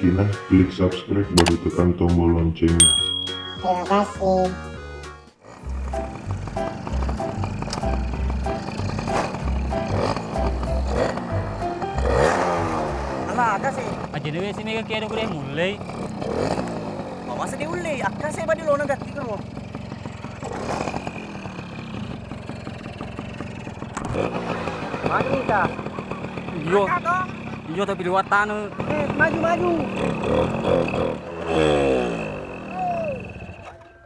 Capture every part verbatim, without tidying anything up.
Nah, klik subscribe baru tekan tombol loncengnya. Terima kasih. Ala, aga sih? Aja ni wesi mega kira kure mulai. Mama sedih ulai, akka sih badi lona gatti karo. Maju kita. Iyo. Angkat dong. Iyo, tapi liwat tanah. Eh, maju, maju.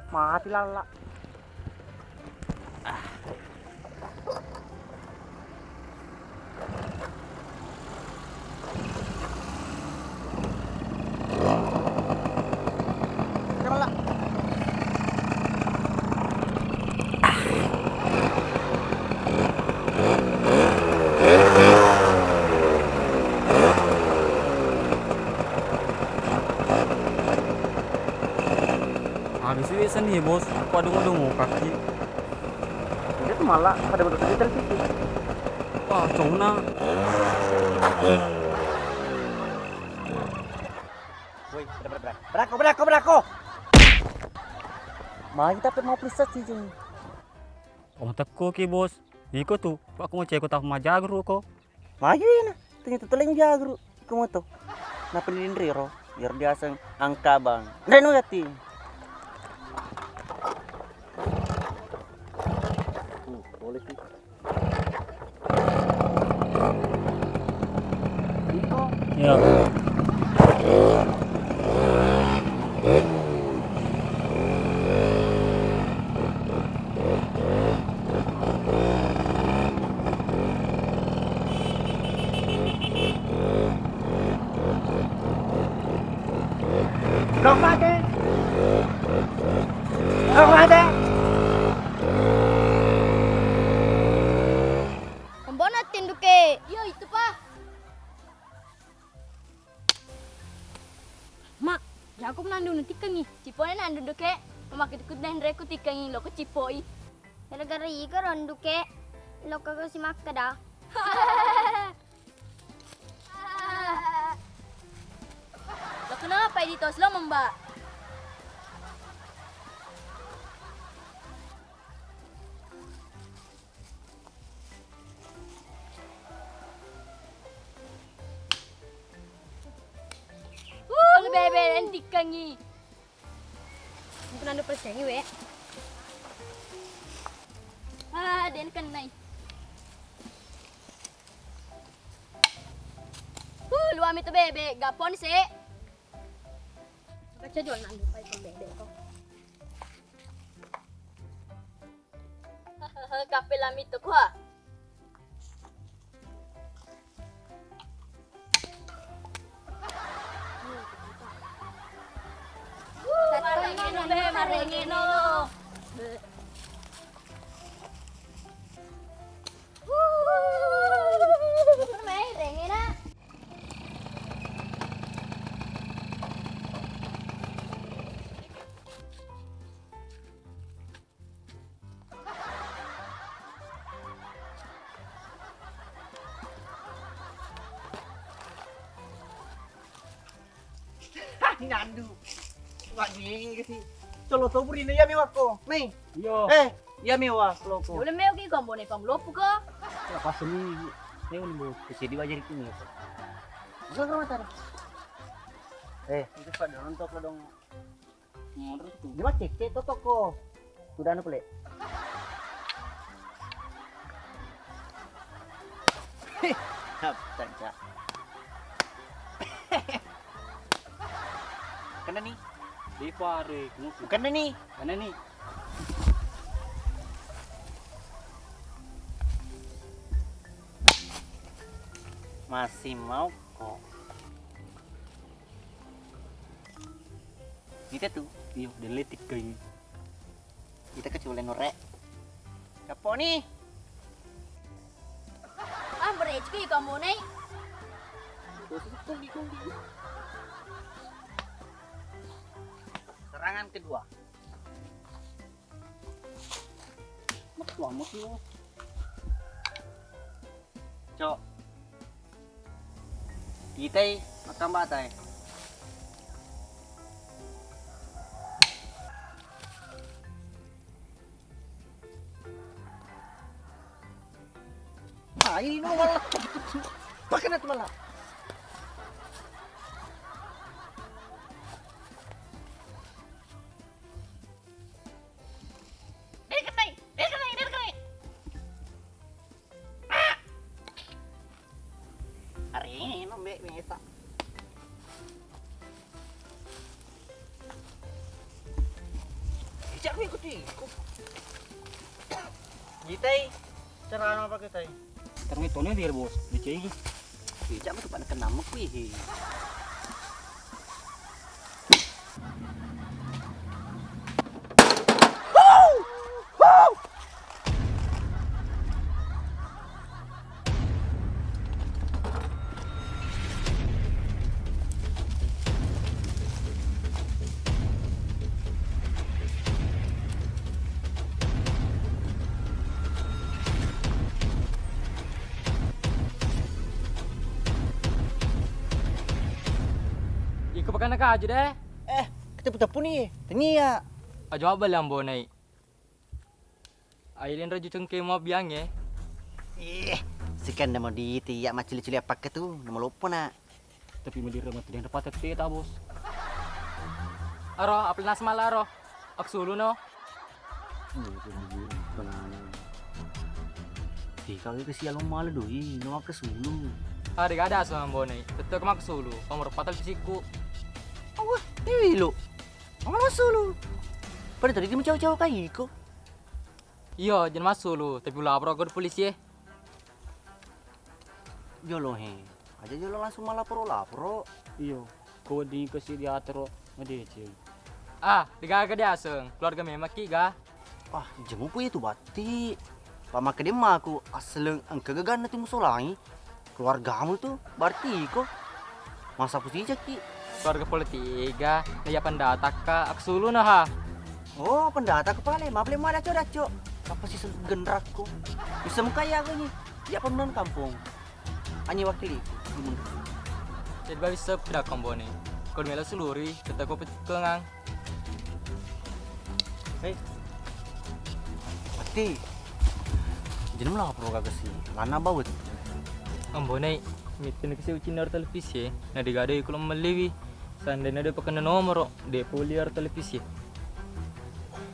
Mati lala. Habis itu seni, Bos. Aku ada ngomong kaki. Dia tuh malah pada betul-betul televisi. Wah, cona. Woi, berako, berako, berako. Magi tapi mau pelisat sih, Jeng. Oh, teko ki, Bos. Iko tu, Pak, aku mau cek kota majagru ko. Maju ina, tanya tu teleng jagru, iko moto. Napa lindri ro, biar diaseng angkabang. Reno gati. Hmm, boleh sih. Iya. Kau mate. Kau mate. Kembona tinduke. Iyo, itu, Pa. Mak, jago nandu nu tikkengi. Cipone nandu duke. Mama kitu denreku tikkengi loko cipoi. Gara-gara iga ronduke. Loko si makkeda. Lo kenapa ini tos lo, Mbak? Wuh, bebe, entikkangi. Mungkin anda percaya, we. Ah, den kenai. Huh, luami tu bebe, gapon se. Baca jual nak lupa itu bebe kok. Kape lami tu kuah. Marengeno, be, marengeno. Nyandu. Wah, gini sih. Colo to burine ya mewah ko. Nih. Iyo. Eh, ya mewah loko. Udah mewah ki kombo ne pam lopu ko. Ya pas ini. Ini udah mau kesini wajar itu nih. Gua ke rumah tadi. Eh, itu pada nonton dong. Dia mah cek-cek to toko. Udah anu pele. Heh, hap, caca. Kena nih. Di pare, kena nih. Kena nih. Masih mau kok. Ita tu, iyo, delle tikka ini. Ita kecule nore. Caponi. Ah, berecki kamu nih. Serangan kedua. Makku amat lo. Cok. Itai makkambata e. Ai, no, malah. Pakai nanti malah. Dekenai, dekenai, dekenai. Are, no, mbek, mesa. Ijak ku ikut iku. Gitai, carana apa gitai? Terus itu nih dia bos, dicai. Ijak ku tempat kenal aku ih. Iko pakanna kaju deh. Eh, keteppu-teppu nih. Tania. Aja abal yang bonai. Ayo, den raju cengke mau biang ya. Ih, sekian nama di tia macili-cili apa ke tu, nama lupa nak. Tapi mau direma tu den dapat tete ta bos. Aro, apel nas malah aro. Aksulu no. Ih, kau itu sialong malu doi, no aksulu. Ada gak ada sama bonai. Tetep mak sulu. Nomor patal pisiku. Awah, dewi lo. Nomor sulu. Pada tadi dia mencawa-cawa kai ko. Iyo, jangan masuk lu, tapi lapor ke polisi eh. Jolo he. Aja jolo langsung malapor-lapor. Iyo, ko wedding ke si diatur madeceng. Ah, digaga diaseng, keluarga memang ki ga. Ah, jemu ku itu batti. Pamakkeda maku asseleng engka gaganna tu musolangi. Keluargamu tu, berarti iko. Masa pusijaki. Keluarga politik ga, iya pendatakka, aksulu nah ha. Oh, pendatak pale, mapale ma daco-daco. Apa sih genrakku? Bisa mukai aku ini. Ya penunan kampung. Anyi wakili. Jadi bisa tidak kombone. Kalau melo suluri, kita kau petik kengang. Hei. Mati. Jeneng melapor kagak sih? Lana bawet. Ambonai, mittini kasi ucin aro televisi e. Na de gado iku lo melliwi. Seandainya de pakenna nomoro, de poli aro televisi e.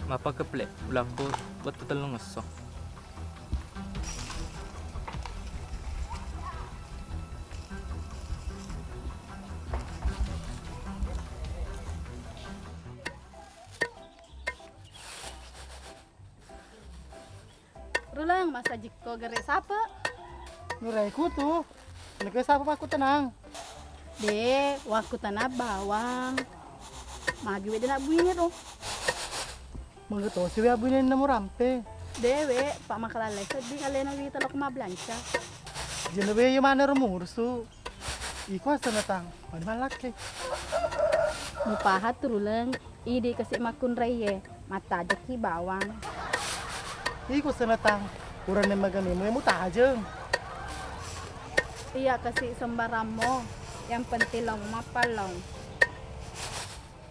Mapa keple, ulakko wettu tellung esso. Ruleng, massajikko gere sape? Nureku tu. Nuke sape makkutanang? De, wakkutanang bawang. Magi we de nabbuini ro. Mangga tosi we abbuini nemu rampe. De we, pa makalallai sedding alena wita loko mabbelanca. Jene we ye mana ro murusu. Iko asenna tang, mani mallakke. Mupaha tu Ruleng, idi kasi makkunraiye, mattajekki bawang. Iko asenna tang, uranne magamemu mutajeng. Iya kasi sembarammo, yang penting lo mappallong.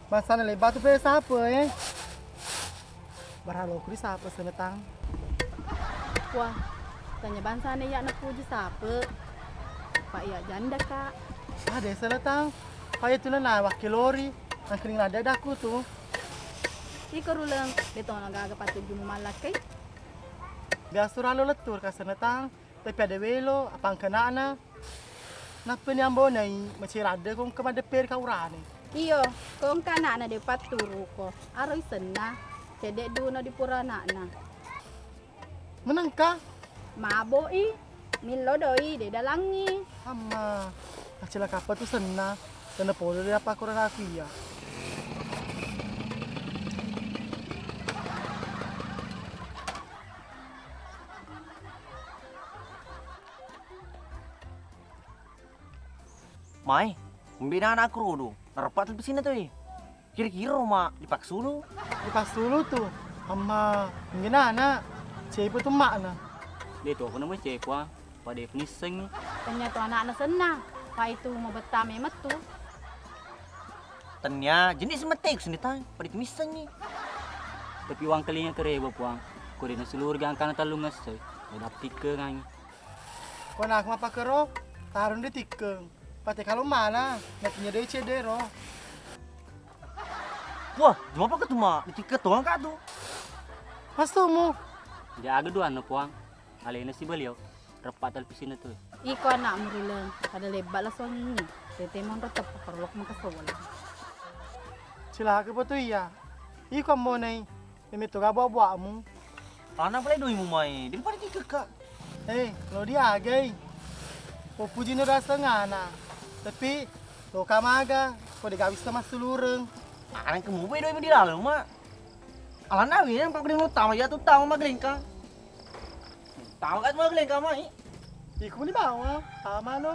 Bangsana lebba tu pe sape e. Baraloku ri sape senetang. Wah, tanya bangsana iya napuji sape. Pak iya janda ka. Ade senetang. Pak iya tuna na wakke lori. Angkring ada daku tu. Iko Ruleng, de tona gaga patujjumu mallakkai. Biasa ralo lettur ka senetang. Tapi ada welo, apa engka anakna? Nappani ambonai, macera adde ko engka maddepperi kaurane. Iyo, ko engka anakna de patturuko. Aroi senna, cedde duno di pura anakna. Menengka? Maboi, millo doi, de dalangi. Amma, acilaka apa tu senna? Tena podo de apa kurang aku iya. Mai, umbi na anakku rodo, nareppa televisinya tu e. Kira-kira ma dipaksulu? Dipaksulu tu, amma, inggina anak, cepo tu makna. De tu apa namanya cepo ah, pada penissengi. Tanya tu anakna senna, pa itu mau betame metu. Tania jenis metek seni tang, pada missengi. Tapi uang kelinga kereba puang, ko dena seluruh gangkana tellung esso, ada pikkengangi. Ko naku mappakero, tarung di tikkeng. Pate kalo mana, nakinya doi cedde ro. Wah, jumapa ka tu, Mak? Di tikkeng toang ka tu. Mastumu? Jaga duanna, Puang. Alena si beliau. Reppa televisinya tu. Iko anakmu rileng, pada lebba la songingi. Tete monro teppa parolok maka sola. Cilaka pa tu iya. Iko ammonai. Meme toga buak-buakmu. Ana pale doimu mai, daripada tikkekka. Eh, lo diagai. Popujino rasa ngana. Tapi lo kamaga, ko degawi sama sulureng. Ana kemu bai doimu di lalu, Mak. Alana wi, yang pakai mau tama ya tu tama magelengka. Tama kan magelengka mai. Iku ni bawa, tama no.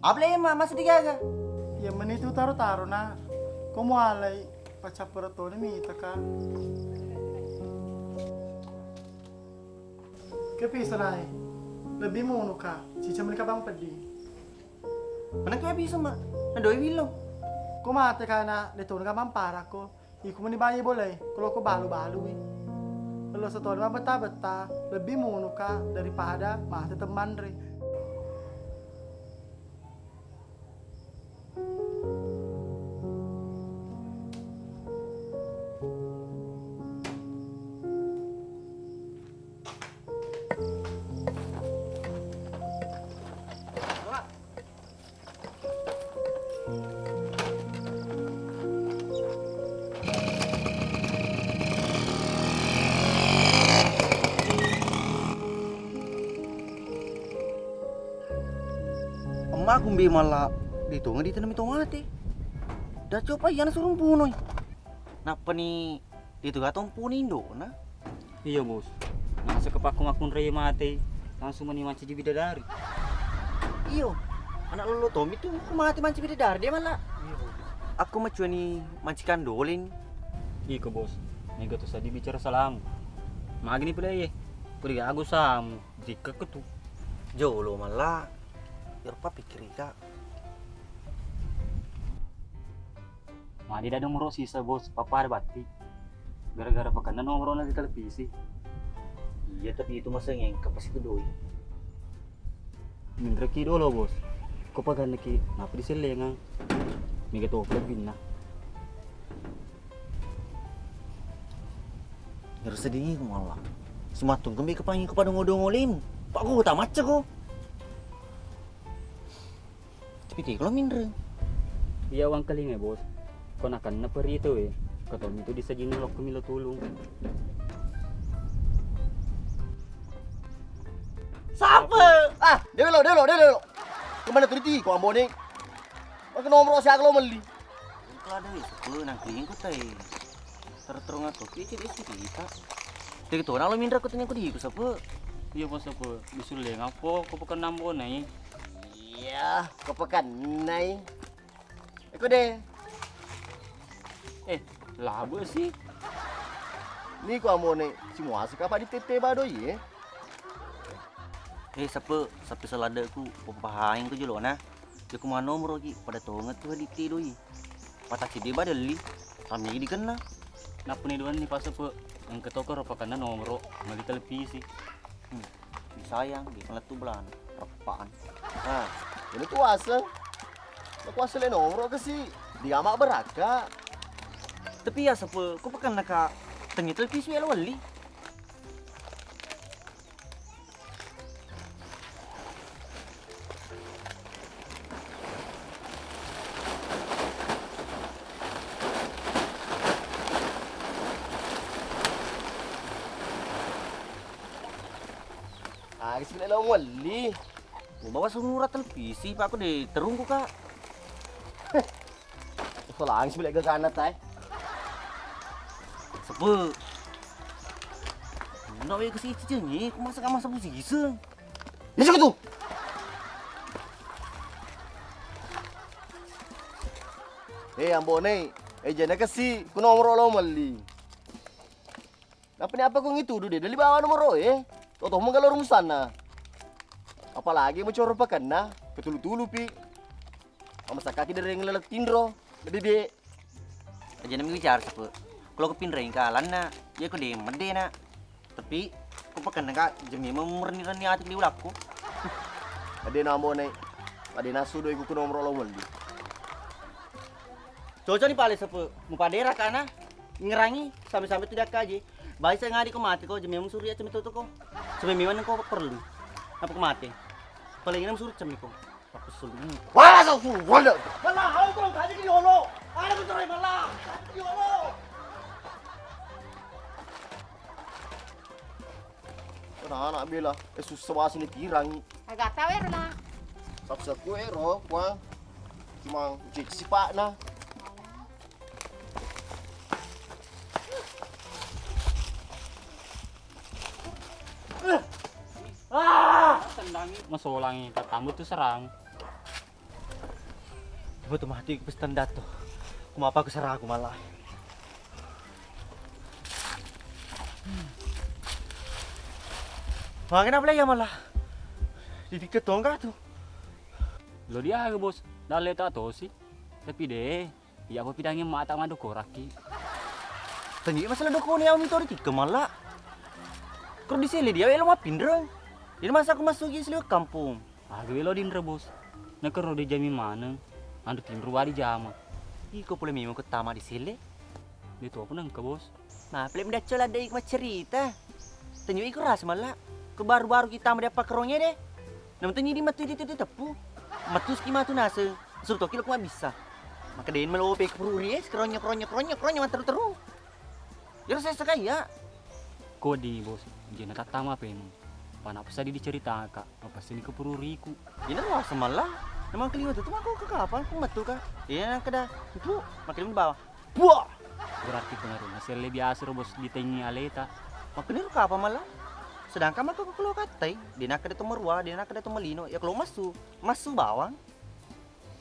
Apa le, Ma, masa digaga? Iya meni tu taro-taro na. Ko mualai pacappura toni mitaka. Kepi sanai. Lebbi munu ka. Cica meni ka bang peddi. Mana kaya bisa, Ma? Na doi willo. Ko mate kana de toni ka bang para ko. Iku meni bayi bolai, ko loko balu-balui. Lo setoni mabbetta-betta, lebbi munuka daripada mate temmanre. Emma kumbe malla ditonga ditenemi tongate. Da copa iyana surung punoi. Nappani itu gato mpuni indona. Iya, Bos. Nasaba pakko makkunrai mate, langsung meni mancaji bidadari. Iyo, anak lolo tommi tu ku mate mancaji bidadari de malla. Iya, Bos. Akko macuani mancaji kandoleni. Iko, Bos. Mega to sadi bicara salamu. Magini pole ye. Kuri gagu samu, jikka ketu. Jolo malla. Ero papikkirika. Magi dadong ro sisa, Bos, pappada batti. Gara-gara pakenna nomorona di televisi. Iya, tapi itu maseng engka pasti tu doi. Minreki dolo, Bos. Ko pagannaki, napa disellengang? Mega to lebbinna. Ero sedingi ku malla. Simattung kembe kepangi ko padongo-dongo lemu. Pak ko tamacca ko. Tapi tega lo minreng. Iya wangkalinga, Bos. Ko nakenna perito e, ko tommi tu disajinna lokko milo tulung. Sapa? Ah, dewelo, dewelo, dewelo. Kemana tu diti ko ambone? Maka nomor siaga lo melli. Engka ada wis ko nangkling ko tai. Terterung aku ki cedde cerita. Tega to nalo minreng ko tanya ko di ko sapa? Iya, Bos, sapa? Disulle ngapo ko pekan nambo nai. Iya, ko pekan nai. Eko de. Eh, labe sih. Ni ku amone simuase kapa di tette bado iye. Eh, sape, sape saladeku, papahaeng ku jolona. Jaku manomoro ki, pada tonget tu di te doi. Pata cedde badelli, sami dikenna. Napuni doang ni pasepe, engke toko ropakanna nomoro, magi televisi. Hmm. Disayang, di lettu belana, reppaan. Nah, ini tu aseng. Aku aseng le nomoro ke si, di ama beraka. Tapi ya sepe, ku pekan naka tengi televisi ya lo wali. Ah, kasi pila lao mualli. Mubawa sumura televisi, Pak, aku diterungku, Kak. Ko langs beli gagana tai. Sebe. Ndak wae kasi cicengi, ku masak sama sabu siseng. Lisu tu. Eh, Ambo Nei, eh, jana kasi ku nomoro lo melli. Nappa ni apa ko ngitudu de, dali bawa nomoro e. Toto mo galo rumusanna. Apalagi mo coro pakenna, ketulu-tulu pi. Mamasakaki dereng lele tinro, lebih be. Aja nami bicara sepe. Kalau kepinreng ka lanna, ya ko de medde na. Tapi ko pakenna ka jemi memurni-rni ati di ulakku. Ade na Ambo Nei, ade nasu do iku ku nomoro lo melli. Cocok ni pale sepe, mupadera kana, ngerangi, sampe-sampe tu diakkaji. Bai sa ngadi ko mate ko, jemem suri ya cemito ko. Sampe memang ko perlu. Apa ko mate? Paling enak suruh cemiko. Aku sulu. Wala sa sulu, wala. Mala, hau ko kaji ki yolo. Ada ko terai mala. Kaji ki yolo. Anak-anak bela, eh, susah bahasa ni tirang. Agak tahu ya, Rona. Sabsa ku ero, kuang. Cuma ucik sipakna. Ah! Masolangi, tatambu tu serang. Betul mati ku pesta dato. Kumapa ku seragu malah. Makin apa lagi malah? Jadi ketongka tu. Lo dia ke bos, dalle tak tosi. Tapi deh, iya apa pidangi mata madu koraki. Tanya masalah dokoni yang itu di tiga malah. Kalau di sini dia lo mapinreng. Jadi masa aku masuk ke seluruh kampung. Aga welo dinro bos. Nakero de jami maneng. Anre tinro wari jama. Iko pole mimo kettama di sele. De to apa nengka bos. Nah, pele mendacco ladde iko maccerita. Tenyo iko rasa malla. Ke baru-baru kita made apa keronge de. Namun tenyo di matu itu teppu. Matu ski matu nase. Suruh toki lo kuma bisa. Maka den melo pe pururi es keronyo keronyo keronyo keronyo manteru teru. Iyaro sessa kaiya. Ko weddingngi bos, je natattama penu. Pana pesadi diceritaka, mapessani ke pururiku. Ina ruasa malla. Namang kelima tu mako ke kapang ku metu ka. Ina nang keda. Pu, makin bawah. Buah. Berarti pengaruhna selle biasa ro bos di tengngi aleta. Makin ru kapang malla. Sedangkan mako ke keluar katai, dina keda to merua, dina keda to melino, ya kalau masu, masu bawang.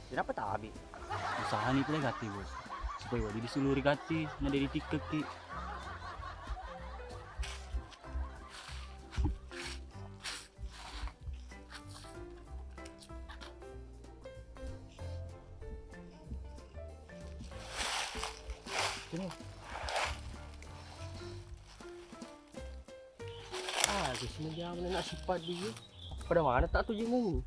Kenapa tabe? Usahani pole gatti bos, supaya wadi disuluri gatti na de ditikkekki. Ah, di sini dia mana nak sifat dia. Pada mana tak tu jengeng?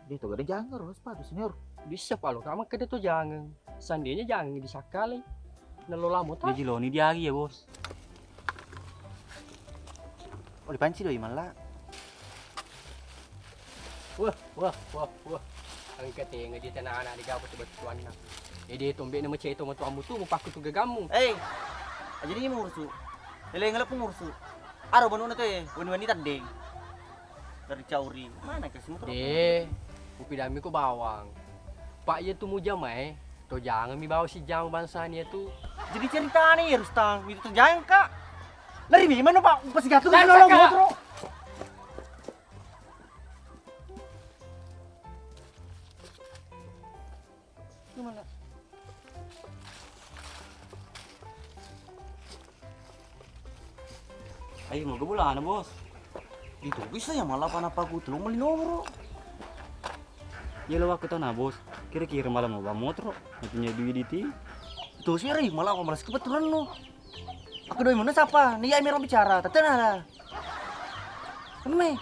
De to gede jangeng ro sepatu senior. Bisa palo kama kede to jangeng. Seandainya jangeng disakkalai. Nelo lamo ta. Jiloni diari ya bos. Oh dipanci doi malla. Wah, wah, wah, wah. Engka tenga di tana anak di gapo tu batuanna. Ede tombe na meceto matuammu tu mupakku tu gagammu. Eh, aja ni mursu. Ele ngelepu mursu. Aro banuna tu e, wani-wani tandeng. Dari cauri. Mana kasih motor? De, upidammi ko bawang. Pak iya tu mujamae, to jangan mi bawa si jama bangsani iya tu. Jadi ceritane ya Rustam, itu to jangan kak. Lari memang pak, pas gatu. Lari, lolo Kak. Motor. Gimana? Ayo, mau ke bola, bos. Itu bisa ya malah panapa aku telung meli nomor. Iya lo waktu tau nah bos. Kira-kira malah mau bawa motor. Nantinya duit itu. Tuh sih Ri, malah aku merasa kebetulan lo. Aku doi mana siapa? Nih ya mero bicara. Tante nah lah. Emme.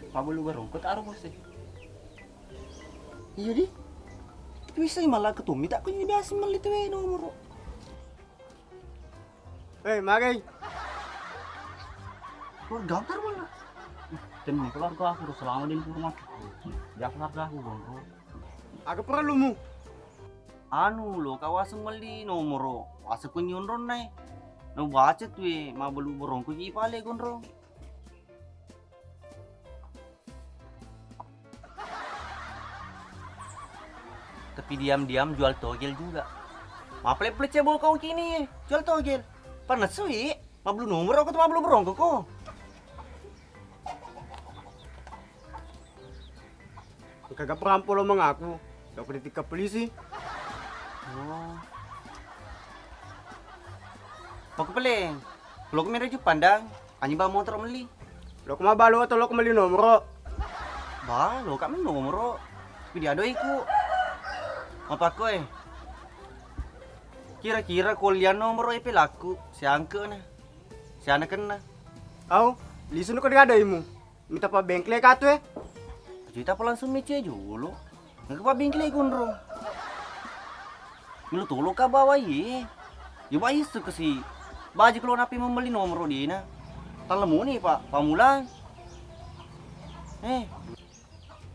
Mabelu barongko taro bos e. Iya di. Itu bisa malah ketummi tak kau biasa meli tuh nomor. Eh, magai. Keluarga antar mana? Tenang keluarga aku udah selama di rumah. Dia keluarga aku bongko. Aku perlu mu. Anu lo kawaseng meli nomoro wase penyonron nai. No baca tu e mabelu borongko ji pale gondrong. Tapi diam-diam jual togel juga. Mapele-pele cebo kau kini, jual togel. Panas sui, mablu nomor aku tuh mablu berongko ko. Engka ga perampo lo mengaku, lo ke ditikka polisi. Oh. Pokok peleng, lo ke menuju pandang, anyi ba motor meli. Lo ke mabalu atau lo ke meli nomoro? Ba, lo kak meli nomoro. Tapi dia doiku. Apa koe? Kira-kira kuliah nomoro E P laku, siangke na. Siana kenna. Au, lisu nuko diadaimu. Mita pabbengkele katu e. Cerita apa langsung mece jolo. Nggak pabbengkele gondrong. Melo tolo ka bawa ye. Ye ba isu kasi. Baji kalau napi membeli nomor dina. Talemuni pak pamulang. Eh.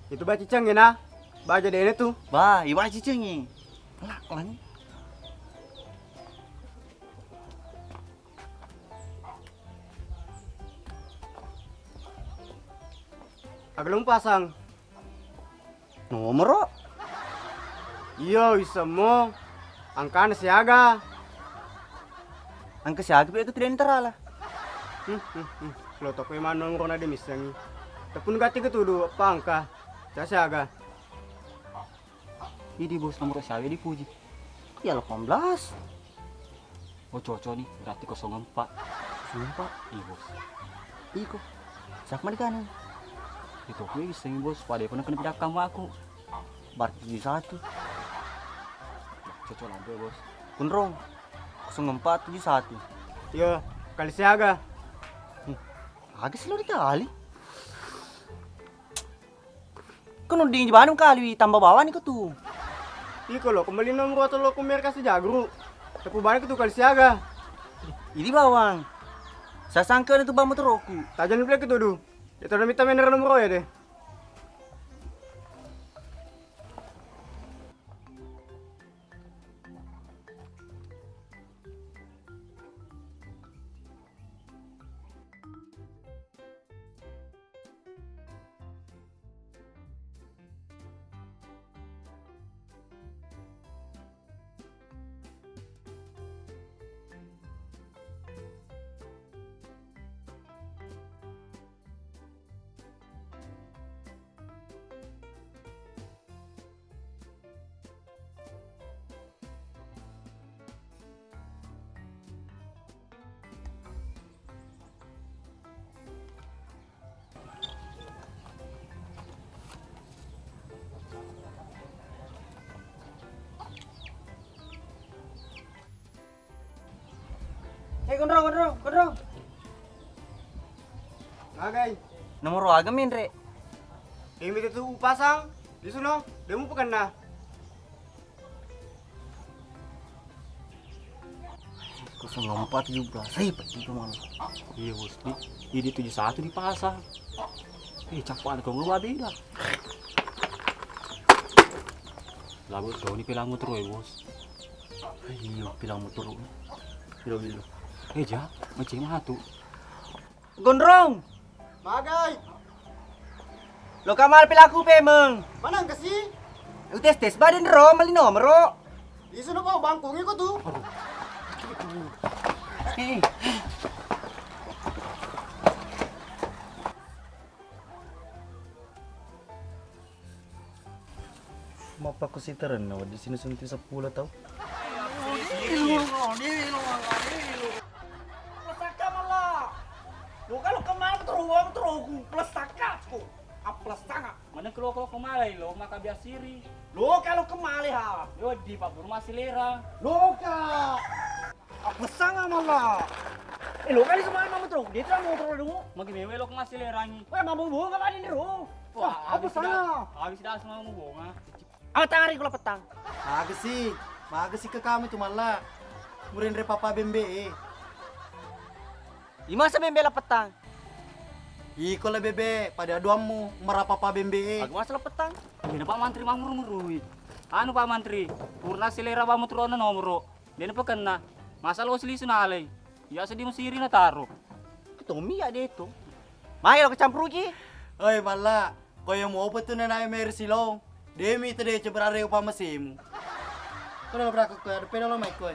Itu baci ceng na. Baja dene tu. Ba, iwa ciceng. Lah, lani. Aga lo mupasang? Nomoro? Iyo, wissemmo. Angkana siaga? Angka siaga pi itu tidak terala. Hmm, hmm, hmm. Lo toko emang nomoro na de missengi. Tepun gati ketudu apa angka? Ca siaga? Idi bos nomor siaga dipuji. Ya delapan belas. Oh cocok nih, berarti kosong empat. Kosong empat? Iya bos. Iko. Siapa di kanan? Itu aku bisa nih bos, pada pernah kena pindah kamu aku. Berarti tujuh satu. Cocok lampu ya bos. Kunrong. Kosong empat tujuh satu. Iya, kali siaga. Hmm. Aga sih lo dikali. Ko nudding jibanu kaliwi tamba bawani ko tu. Iko lo kembali nomor atau lo kumer kasi jagru. Tepu bani ko tu kali siaga. Idi bawang. Sasangka tu bambu teroku. Tajang ni pula ke tudu. Ya tolong minta mener nomor ya deh. Eh, Gondrong, Gondrong, Gondrong. Magai. Nomor aga menre. Demi itu upasang, di sono, demu pekenna. Kosong empat tujuh belas. Hei, peti itu malu. Iya, Bos. Di, di, di tujuh satu dipasang. Eh, cakup ada kau nggak bilang. Lah, Bos, kau ini pilang motor ya, Bos. Iya, pilang motor. Pilang dulu. Eh, ja, macam mana tuh? Gondrong. Magai. Lo kamal pelaku pemeng. Mana engka sih? Utes tes badan ro mali nomoro. Isu no pau bangkung iko tuh. Eh. Mappakusiterenna wedding sinusunti seppulo tau. Pelesakka malla. Lo kalau kemarin terowong teroku pelesakka ko. Apelesanga. Mana kalau kalau kemalai lo maka biasiri. Lo kalau kemalai ha. Yo di Pak Burma selera. Lo ka. Apesanga malla. Eh, lo kali semua mau motor, dia tuh mau motor dulu. Magi mewe lo kemasi lerangi. Weh, mau bunga kan ini ro. Wah, apesanga. Habis dah semua mau bunga. Apa tangari kula petang? Magesi, magesi ke kami tu malla. Murenre papa bembe e. Imasa bembe la petang? Iko la bebe, pada aduammu, mara papa bembe e. Aku masa la petang? Ini Pak Mantri mamuru-murui. Anu Pak Mantri, purna selera bamu turun nomoro. Dena pakenna. Masa lo selisu nalai. Biasa di mesiri na taro. Ketommi ya de to. Mai lo kecampuruki. Oi malla, koyo mopa tu nanae meri silong. Demi tede cebrare upa mesemu. Kono berako ko ada peda lo mai koe.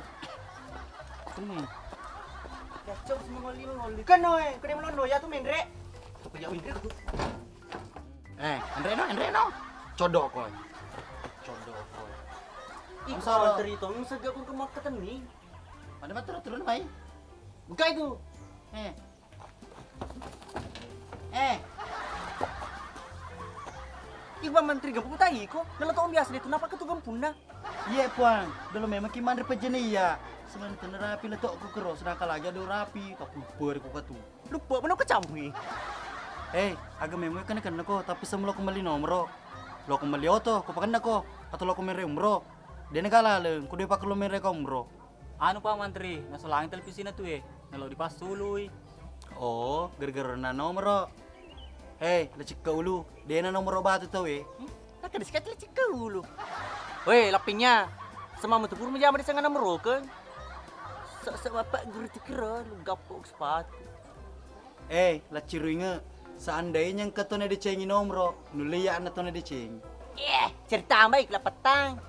Kene. Ya cok semua ngoli ngoli. Keno e, kene melondo ya tu menre. Tapi ya menre tu. Eh, enreno, enreno. Codok koe. Codok koe. Ih, Masa- Teri to, masa gak ku kemak keteni. Pada mah turun-turun mai. Buka itu. Eh. Eh. Ih, Pak Mantri gempung tai ko. Nala to biasa de tu napa ketu gempunna. Iya, Puang. Dolo memang ki manre pejene iya. Semanten rapi letok ku kero sedangkan lagi ada rapi. Tak lupa ku katu. Lupa mana kecamui. Eh, aga memang kena-kena ko, tapi semua lo kembali nomoro. Lo kembali oto, ko pakenna ko. Atau lo kembali umroh. Dena galaleng, ku dua pakai lo mere ko umroh. Anu Pak Mantri, nasolangi televisina tu e, nalo dipassului. Oh, gara-gara na nomoro. Hei, la cikka ulu, dena nomoro batu tau e. Hmm? Nakka disikati la cikka ulu. Weh, lappinya. Sama metu pur menjama di sanga nomoro kan. Sok-sok bapak guru tikira, lu gapok sepatu. Eh, lacciruinge, seandainya engka tona decengi nomoro, nulle iya anna tona decengi. Eh, cerita ambai kula petang.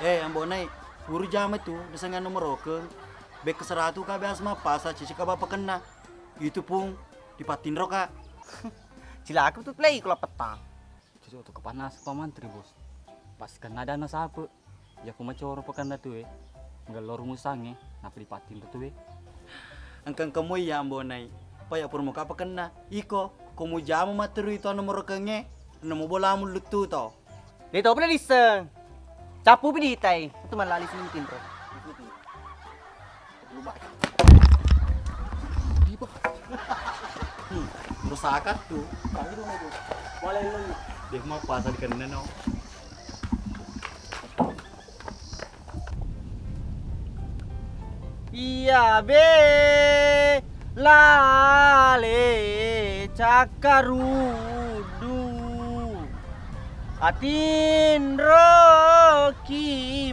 Eh, ambo nai, guru jama tu, desengan nomorokeng. Bekka seratu ka biasa mappasa, cici ka bapakenna. Itu pung, dipattinro ka. Cilaka tu play kula petang. Cocok tu kepanas Pak Mantri, Bos. Pas kena dana sape. Iya ku macoro pakenna tu e. Ngello rumusangnge, nappa dipattinro tu e. Engka-engka moi iya ambo nai. Pa iya pura muka pakenna. Iko, ko mujama matterui to nomorokengnge, namo bolamu luttu to. De to pura disseng. Cappu pi ditai. Tu mallali sini tinro. Hmm, merusakan tu. Deh, mau pasal kena no. Iya be lale cakkaruddu. Atinroki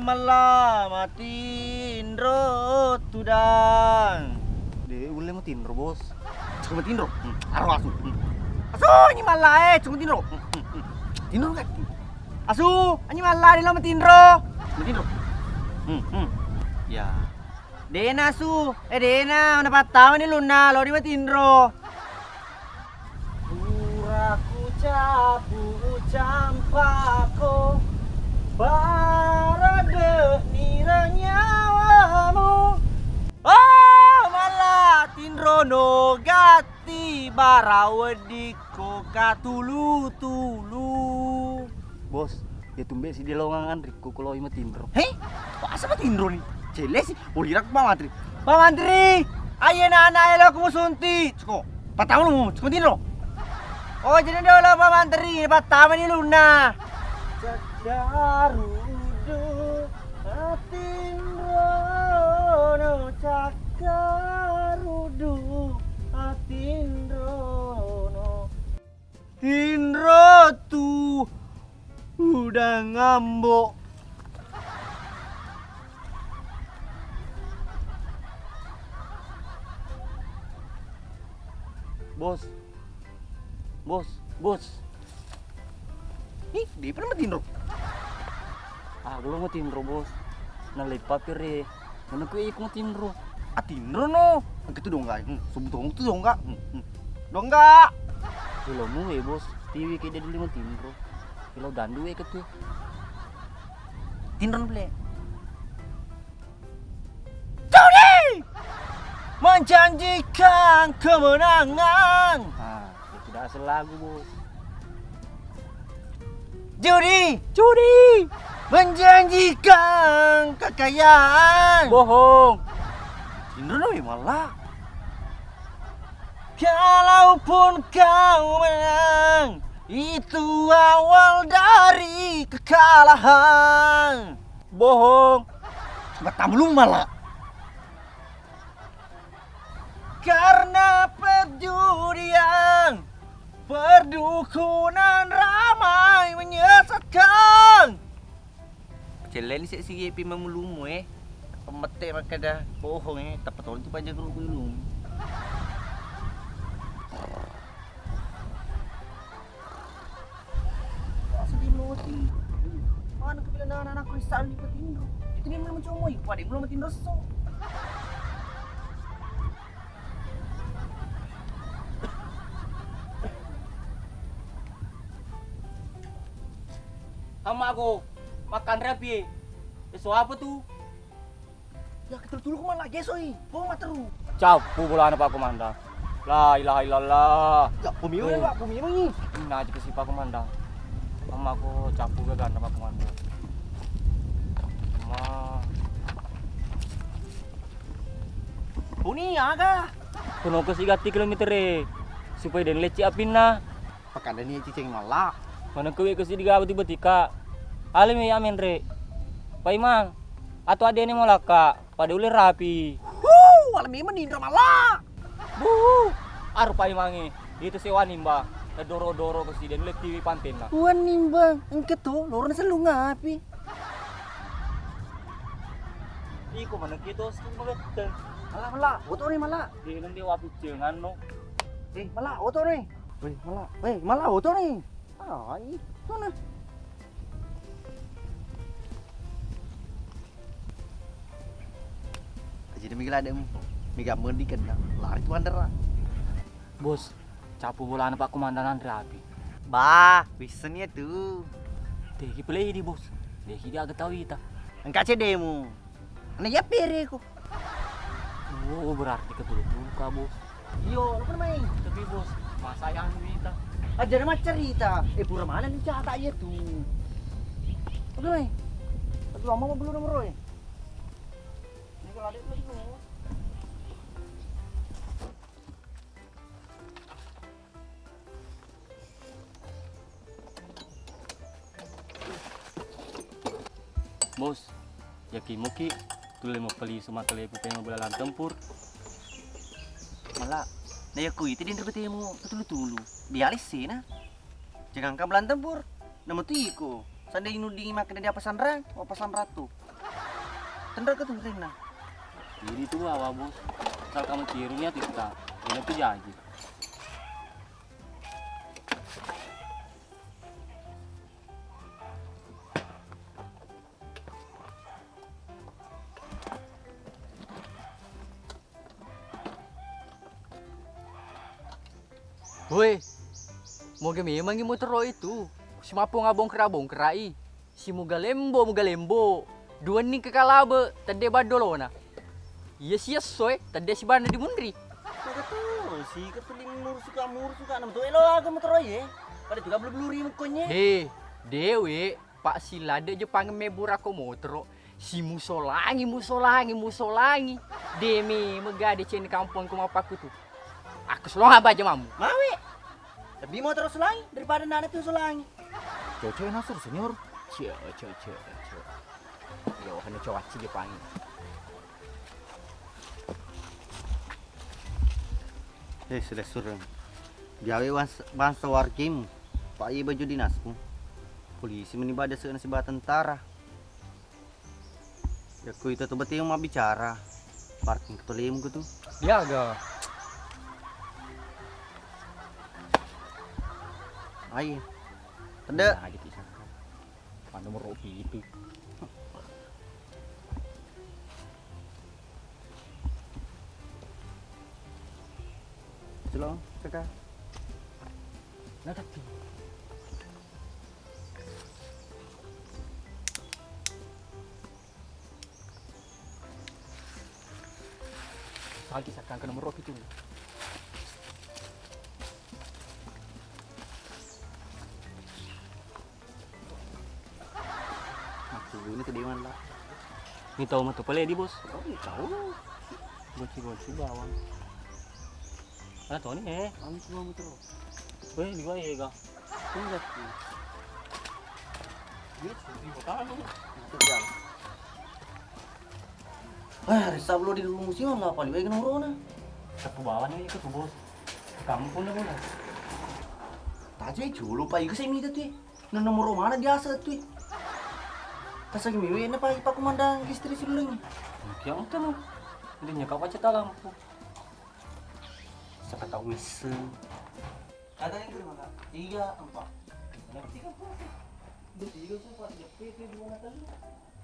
malla matinro tudang. De ulle matinro, Bos. Cuma matinro. Hmm, aro asu. Hmm. Asu, ini malla e, cuma matinro. Hmm, hmm, hmm. Tinro kan? Asu, anyi malla de lo matinro. Cuma matinro. Hmm, hmm. Ya. Dena asu, eh dena, napattama ni lunna, lo di matinro. Pura kucapu campako, paradde'ni renyawamu. Oh, mala tinrono gatti bara weddikko katulu-tulu. Bos, iya tumbe si delongang anrikku ko loi matinro. He? Asa matinro ni? Celle si, ulirak Pak Mantri. Pak Mantri, aye nana elo ku musunti. Ceko, patang lu, ceko tinro. Oh, jadi dia olah Pak Mantri, patama ni luna. Cakkarudu, atinrono, cakkarudu, atinrono. Tinro tu udah ngambok. Bos. Bos. Bos. Ih, dia pernah matinro. Ah, belum matinro, Bos. Nalepa pire. Mana ku iku matinro. Ah, tinro no. Engka tu dongga. Hmm, sebut tu dongga. Hmm, hmm. Dongga. Ilomu e, Bos. Tiwi ke dia dulu matinro. Ilo dandu e ketu. Tinro bele. Judi! Menjanjikan kemenangan. Ah, itu dasar lagu, Bos. Judi! Judi! Menjanjikan kekayaan. Bohong. Indro no mala. Kalaupun kau menang, itu awal dari kekalahan. Bohong. Matamu lu mala. Karena perjudian, perdukunan ramai menyesatkan. Celleni sik sigi pi mamulumu e. Pemette makkeda bohong e, tappa tolong tu paja guru guru. Sedih mesti. Bisa ni petinro. Itu dia belum cuma, pada belum petinro so. Amako, makan rapi. Eso apa tu? Ya, ketulu-tulu ku malah gesoi. Kau materu. Cappu bolana Pak Komandan. La ilaha illallah. Ya, pemilu ya, Pak, pemilu ni. Ini aja pesi Pak Komandan. Amako cappu gagana Pak Komandan. Ma. Puni aga. Kuno ke sigatti kilometer e. Supaya den lecci apinna. Pakadani cicing malla. Manengkewe ke sidi gaga tiba tika. Alemi ya menre. Paimang. Atau adene molaka. Pada ulle rapi. Wuh, wala memang nindro malla. Buh, aru paimangi. Itu sewa nimba. Doro-doro ke sidi nulle tiwi pantenna. Wan nimba, engke to, lorona selung api. Iko mana kita sih magette. Malla, malla, oto ni malla. Di nanti wapi cengan no. Eh, malla, oto ni. Weh, malla, weh, malla, oto ni. Ai, mana? Jadi mega lademu. Mega mending kena lari tu bandara. Bos, cappu bolana Pak Komandan anre api. Bah, wisseng ya tu. Deki pelei di bos. Deki dia ketahui ta. Engka cedemu. Ana iya pereko. Oh, berarti ketulu-tulu ka bos. Iyo, apa namanya? Tapi bos, masa yang duita. Aja nama cerita. Eh, pura mana ni cata iya tu. Apa namanya? Aduh, lama apa belum nomor ya? Ini kalau ada belum nomor. Bos, yaki muki tulle mapeli sumatalepu pema belalang tempur. Mala, na yakku itu dinro betemu tulu-tulu. Dia alessena. Jangankan belalang tempur, nama tu iko. Sandai nudingi makan dia pasanrang, mau pasanratu. Tenra ke tu rinna. Jadi tu bawa bos. Asal kamu tiru niat kita. Ini tu jaji. Woi, moga memangi motoro itu. Simappo ngabongkera-bongkerai. Simuga lembo, muga lembo. Duwenni ke kalabe, tedde baddolona. Iya si esso e, tedde sibanna dimunri. Maga to, si ketuling murusuka, murusuka, nama tu elo aga motoro ye. Pada tu gablu-blu ri mukonye. He, dewe, Pak Sila de Jepang mebura ko motoro. Si musolangi, musolangi, musolangi. De me mega de cen kampong ko mapakku tu. Aku solong abaja mamu. Mawe. Lebih motoro solangi daripada nana tu solangi. Cocok nasur senior. Cio, cio, cio, cio. Yo, hanya cowok aci Jepang. Eh, sudah sureng. Gawe bangsa, bangsa wargimu. Pak, iya baju dinasku. Polisi meni bada seuna siba tentara. Yakku itu tuh berarti mabbicara. Parking ketolemu gitu. Diaga. Ayo. Tende. Nah, gitu, sangka. Pan nomor pitu. Celong, cekak. Nah, tapi. Sagi sakang ke nomor pitu. Aku ini ke dewan lah. Ini tahu mah tuh pale di bos. Oh, ini tahu. Goci-goci bawang. Ada tuh nih eh. Kamu cuma muter. Weh, di gua ya ga. Enggak sih. Ini seperti botol. Itu kan. Ah, risa belum di rumah sih, nggak paling baik nomornya. Satu bawah nih itu tuh bos. Kamu pun udah. Taje julu pak, itu saya minta tuh. Nah, nomor mana biasa tuh? Tasang miwe na pak, pak komandan istri sulung. Yang itu loh. Udah nyekap aja tak lampu. Siapa tahu miseng. Ada yang terima kak? Tiga, empat. Ada tiga puluh. Tiga, empat, tiga, tiga, dua, tiga,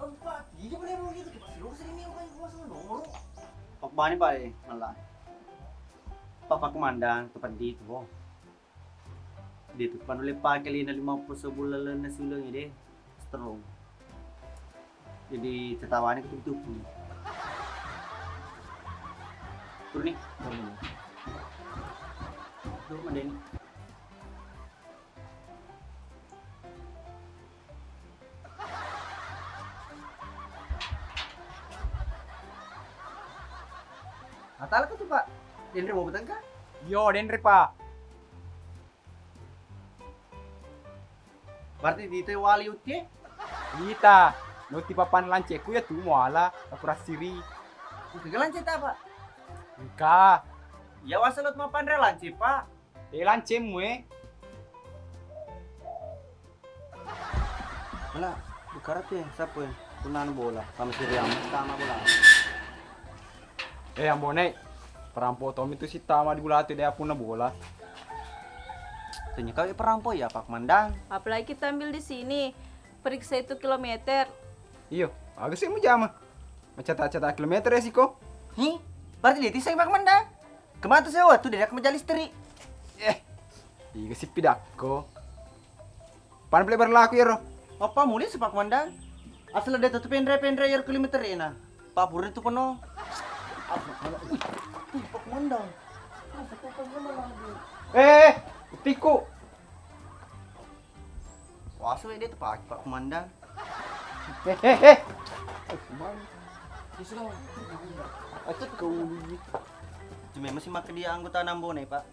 empat, tiga, boleh, boleh, gitu. Pas lu kesini, nih, kayak gua sama nomor. Pak Bani, Pak, eh, malah. Pak, Pak Komandan, tempat di itu, oh. Dia tuh, panulle pakai lina lima puluh sebulan lena siuleng, deh. Strong. Jadi, tatawane kutupu-tupu. Turun nih. Turun nih. Tuh, Madeni. Atala ko tu, Pak. Denre mau betengka? Yo, denre, Pak. Berarti dite wali utie? Ita, no ti papan lanceku ya tu muala, aku rasiri. Engka lance ta, Pak? Engka. Ya, wasa lot mapanre lance, Pak. Eh, lancemu, eh. Mana? Bukarate, siapa ya? Punna anu bola, sama si Riam, sama bola. Eh, Ambone, perampo tommi tu sittama di bola tu, de' apunna bola. Tanya kau ya perampo ya, Pak Mandang. Apalagi kita ambil di sini, periksa itu kilometer. Iyo, aga sih mujama? Macata-cata kilometer ya siko. Hi, berarti dia tisai Pak Mandang. Kemana tuh sewa tuh, dia maja listrik. Eh, iga sippi dakko. Pan pele berlaku iyaro. Apa muli si Pak Mandang? Asal ada tuh penre-penre iyaro kilometer ena. Pak purni tu peno. Wih, wih, Pak Mandang. Eh, tiku. Wasu dia tu Pak, Pak Mandang. Eh, eh, eh. Acet kau. Cuma masih makan dia anggota Nambone, Pak.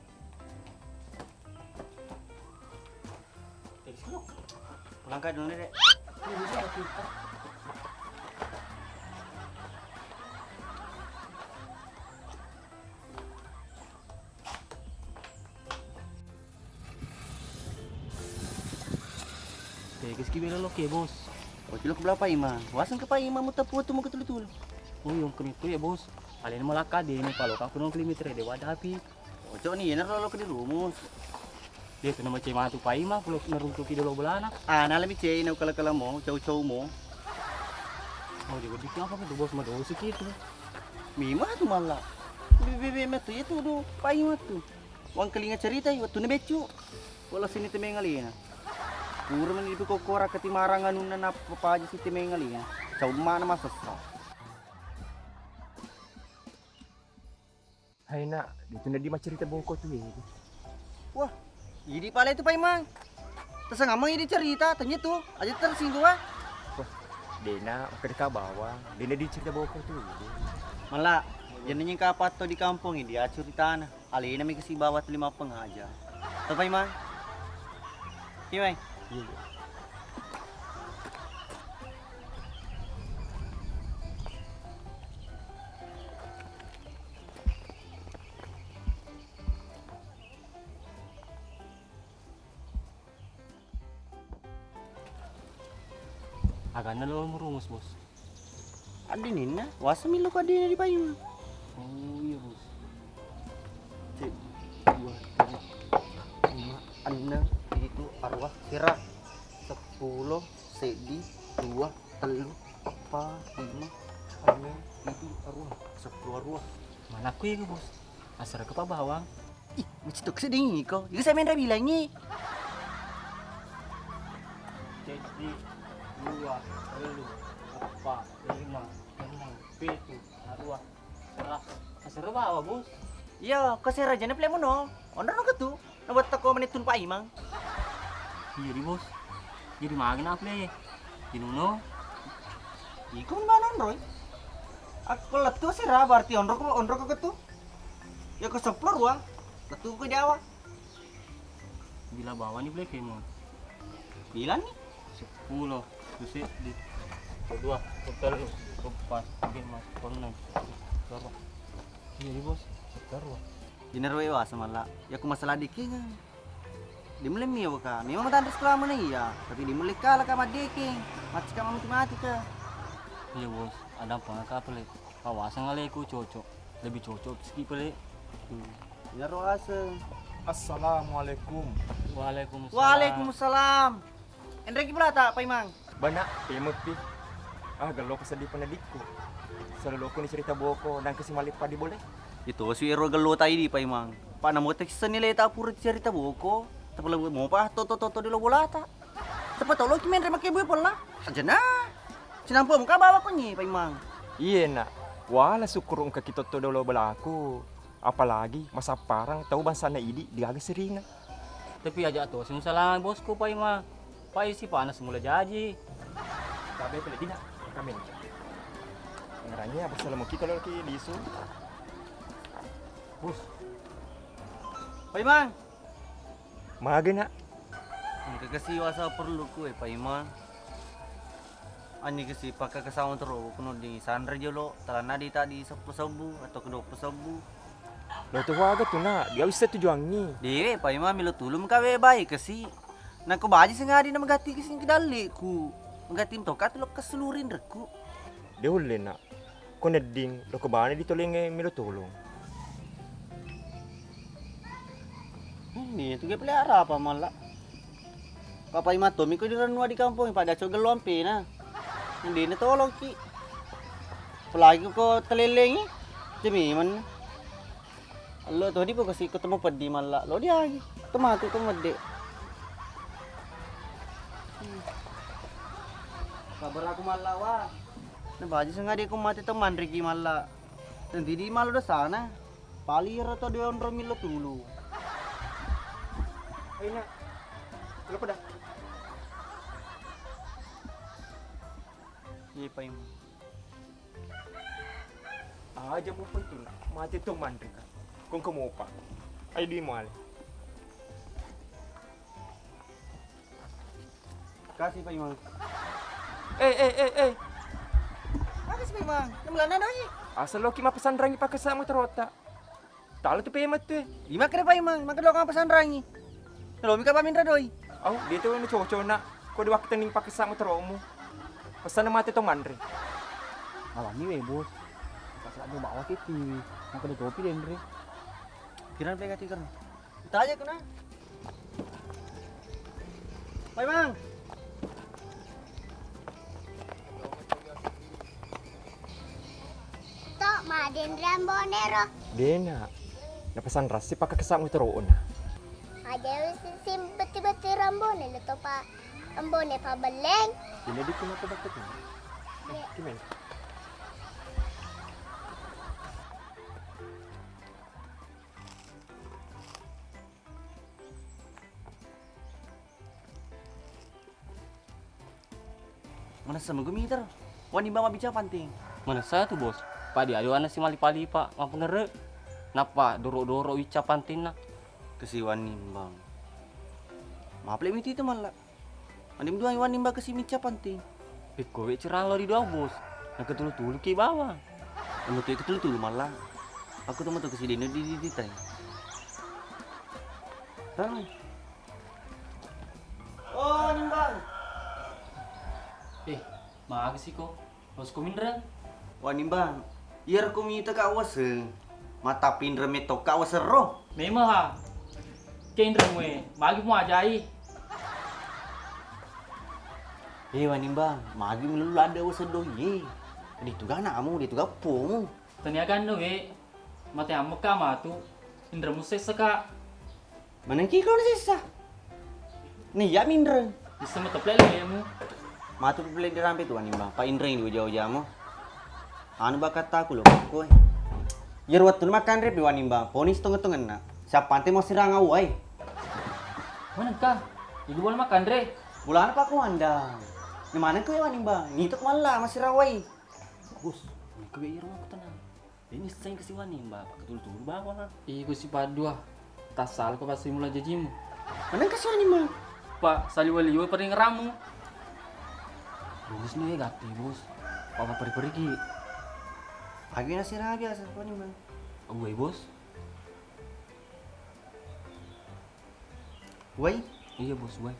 Langkah dulu, Dek. Tegeski bela loke, Bos. Oh, cilok bela Paima. Waseng ke Paima, mutappu tu muka tulu-tulu. Oh, yang kemitu ya, Bos. Alena malakka de ni paloka kuno kilometer de wadapi. Ojo ni, iyana lo ke dirumus. Dia tu nama cai matu Paima, kulo neruntuki dolo bolana. Ah, nala mi cai na kala-kala mo, cau-cau mo. Oh, dia berarti apa tu, Bos, madosi kitu. Mima tu mala. Bebe metu itu do Paima tu. Wangkalinga cerita i, wettuna beccu. Wala sini temeng alena. Pura mani dipikokora ketimarang anunna nappa paja si temeng alena. Cau mana masessa. Hai nak, ditunda di macerita boko tu, eh. Wah, idi pale tu Paimang. Tasangamang idi cerita, tanya tu, aja tersinggung ah. Wah, dena, makkedaka bawang, dena di cerita boko tu, eh. Mala, jenenge kapatto di kampong ini, dia ceritana. Alena mi kasi bawa tu lima pengaja. Tapai mai. Iya mai. Iya, iya. Aganna lo murumus, Bos. Addininna, wasa millau ko addinna di payung. Oh iya, Bos. Seddi, dua, tellu, lima, enneng, pitu, aruwa, sera. Seppulo, seddi, dua, tellu, eppa, lima, enneng, pitu, aruwa. Seppulo aruwa. Manakku iya, Bos. Asseraka pa bawang. Ih, macitok sedeng iko. Iga saya main bilangi. Seddi, dua, tellu, eppa, lima, enneng, pitu, aruwa, sera. Asera bawa, Bos. Iya, ko sera jana pele muno. Onro no ketu. Nabatta ko menetun Pak Imang. Iya di, Bos. Jadi magana pele. Dinuno. Iko mana onroi? Aku lettu sera berarti onro ko, onro ko ketu. Ya, ko seppulo aruwa. Lettu ko Jawa. Bila bawani pele kemo. Bila ni? Seppulo, seddi, dua, tellu, eppa, lima, enneng, pitu, aruwa. Iya di, Bos, seppulo aruwa. Inaro e wasa malla. Ya ku masalah deking. Di mulle mi waka. Memang matanre sekolah mana iya, tapi di mulle kala ka madeking. Macca ka mati-mati ka. Iya, Bos, ada apa ka pele? Kawasang aleku cocok, lebih cocok siki pele. Hmm. Iyaro aseng. Assalamualaikum. Waalaikumsalam. Waalaikumsalam. Enreki bolata, Paimang. Bana, pemeppi. Ah, gello keseddi penedikku. Salolokuni cerita boko, dan kesi malippa di bole. Itu si ero gello tai di Paimang. Pak namo tek senilai ta pura cerita boko. Tapala mopa toto toto di lo bolata. Siapa tahu lo ki menre make bue pola. Aja na. Sinampo muka bawa kunyi Paimang. Iye, Nak. Wala syukur engka kitotto dolo belaku. Apalagi masapparang tau bangsana idi digaga sirina. Tapi aja to, sing salama bosku Paimang. Pai si panas mula jaji. Tabe pele dina, kami. Ngarangnya apa salamu kita lo ki lisu. Bos. Paimang. Mage, Nak? Engka kasi wasa perlu ku e, Paimang. Ani kasi pakka kesawang tero kuno di sanre jolo, talana di tadi seppulo sebbu atau ke dua puluh sebbu. Lo tu waga tu, Nak, dia bisa tujuangi. Dewe, Paimang, milo tulung kawe baik kasi. Nako baji sengadi na magati kasi ke dalleku. Magati to katu lo keselurin reku. De ulle, Nak. Ko nedding lo kebane ditolengnge melo tolong. Ini tu ge pelihara apa malla. Papai matomi ko direnua di kampung pada cogello ampena. Ndene tolongki. Apalagi ko telelengi. Jemiman. Lo to di pokasi ketemu peddi malla. Lo diagi. Tematu to medde. Kabar aku malla wa. Na baji sengadi ku mate to manriki malla. Nanti di malu dosana. Pali ro to dionro milo tulu. Aina. Lo pada. Iya paim. Aja mu pentul. Mate to manrika. Kong kemopa. Ayo di male. Kasih Pak Imang. Eh, eh, eh, eh. Makasih Pak Imang. Yang melana doi. Asal loki mapesanrangi pakai sama terota. Talo tu pemet tu. Lima kere Pak Imang, maka doka mapesanrangi. Kalau mika paminra doi. Au, dia tu na cocok nak. Kau di waktu ning pakai sama teromu. Pesan mate to manre. Awani we bos. Pas ada bawa ke T V. Maka ada topi denre. Kiran pe kati keren. Tanya ku na. Pai, Mang. Tok, madenre ambone ro. Dena. Napesan rasi pakakesang utero'na. Aja sim betti-betti ro ambone le topa ambone pabelleng. Dena dikina ko bakket. Iya. Kimen. Manessa mega mita ro. Wani bama bica panting. Manessa tu bos. Padi ayo ana si malipa-lipa mapengere. Nappa doro-doro wicca pantingna. Kesiwan nimbang. Maple miti tu malla. Andi mdua iwan nimbang kasi micca panting. Pekko we cerang lo di dua bos. Nakatulu-tulu ki bawang. Anu tu katulu-tulu malla. Aku tu matu kasi deno di di di tai. Tang. Oh, nimbang. Eh, magi siko? Losko minreng? Wah, nimbang. Iyaro ko mita ka waseng. Mata pinreng metto ka waseng ro. Memang ha. Kenreng we, magi mu ajai. Eh, wah, nimbang. Magi mu lulu ladde waseng doi. Di tu ga namu, di tu ga pomu. Taniaga no we. Mate ammekka matu, inreng mussessa ka. Manengki kau nasessa? Naiya minreng. Issa mateple lemu. Matu pele dirampe tu wanimbang, pa inreng di uja-ujamu. Anu bakattaku lo koe. Iyaro wettu makkanre pi wanimbang, poni setengah-tengahna. Siapa ante mau sirang awai? Manengka? Ibu bola makkanre. Bulana pak kuandang. Ni manengka wanimbang? Nitu malla masirang awai. Bos, nengka iyaro aku tenang. Ini seng kesiwani, Mbak. Pakai tulu-tulu bawang. Iko si paddua. Tassala ko pasti mula jajimu. Maneng kesiwani, Mbak? Pak, saliwa-liwa peringeramu. Bos, ini gati, Bos. Papa pergi-pergi. Agi nasi rabi asa ko ni, Mbak. Gue, Bos. Wai? Iya, Bos, wai.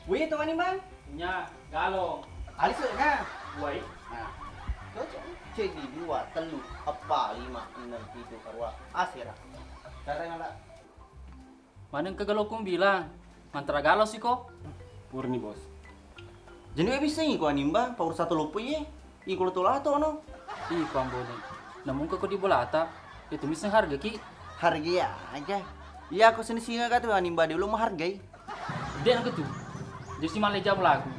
Wai, itu wani, Bang? Nya, galong. Alis na. Wai. Nah. Cocok. Ceddi, dua, tellu, eppa, lima, enam, pitu, arua, asera. Cara yang ada. Maneng ke galong kong bilang. Mantara galau siko. Purni, Bos. Jadi we bissengi ko Animba, paurus satu loppo iye. Iko lo tolato no. Ih, pambone. Namungka ko di bolata, itu misseng harga ki. Harga ya aja. Iya, ko sini singa katu Animba, dia lo menghargai. Dek nak tu. Jadi si malah jawab lagu.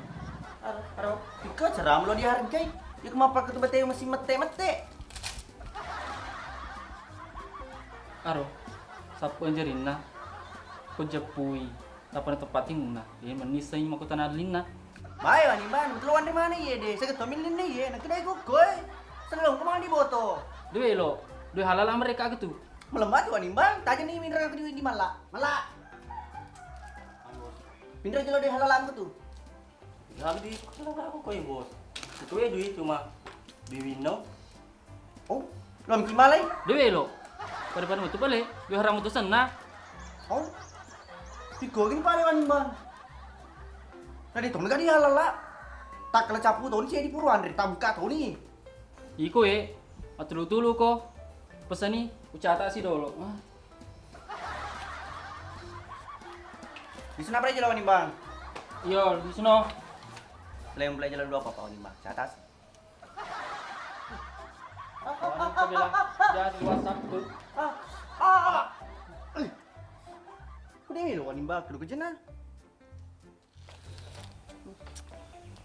Aro, aro. Iko ceram lo dihargai. Iko mapa ketu bete masih mete-mete. Aro, sappo jarinna, ko jeppui, tappa na teppatinna, iye menni sai makutana linna. Bae wani bang, betul wani mana iye de, seketo min linna iye, nak kedai kukoi, selong kemana di boto. Dua elo, dua halal mereka gitu. Melembati wani bang, tanya nih minra aku di, di mala, mala. Minra jelo dua halal aku tuh. Lalu di, aku koi bos. Itu ya duit cuma di Windows. Oh, lo miki malai? Dewe lo. Pada-pada metu bale, dua haram tu senna. Oh. Tiko gini pale wani bang. Tadi tong gadi halala. Tak kala capu toni saya di puru andre, tak buka toni. Iko e, atulu-tulu ko. Pesani, ucata si dolo. Ah. Di sana pale jelo wani bang. Iyo, di sana. Lem pale jelo dua apa wani bang. Catat. Wani kabela, jadi WhatsApp tu. Ah, ah, ah. Eh. Ku demi lo wani bak, lu kejena.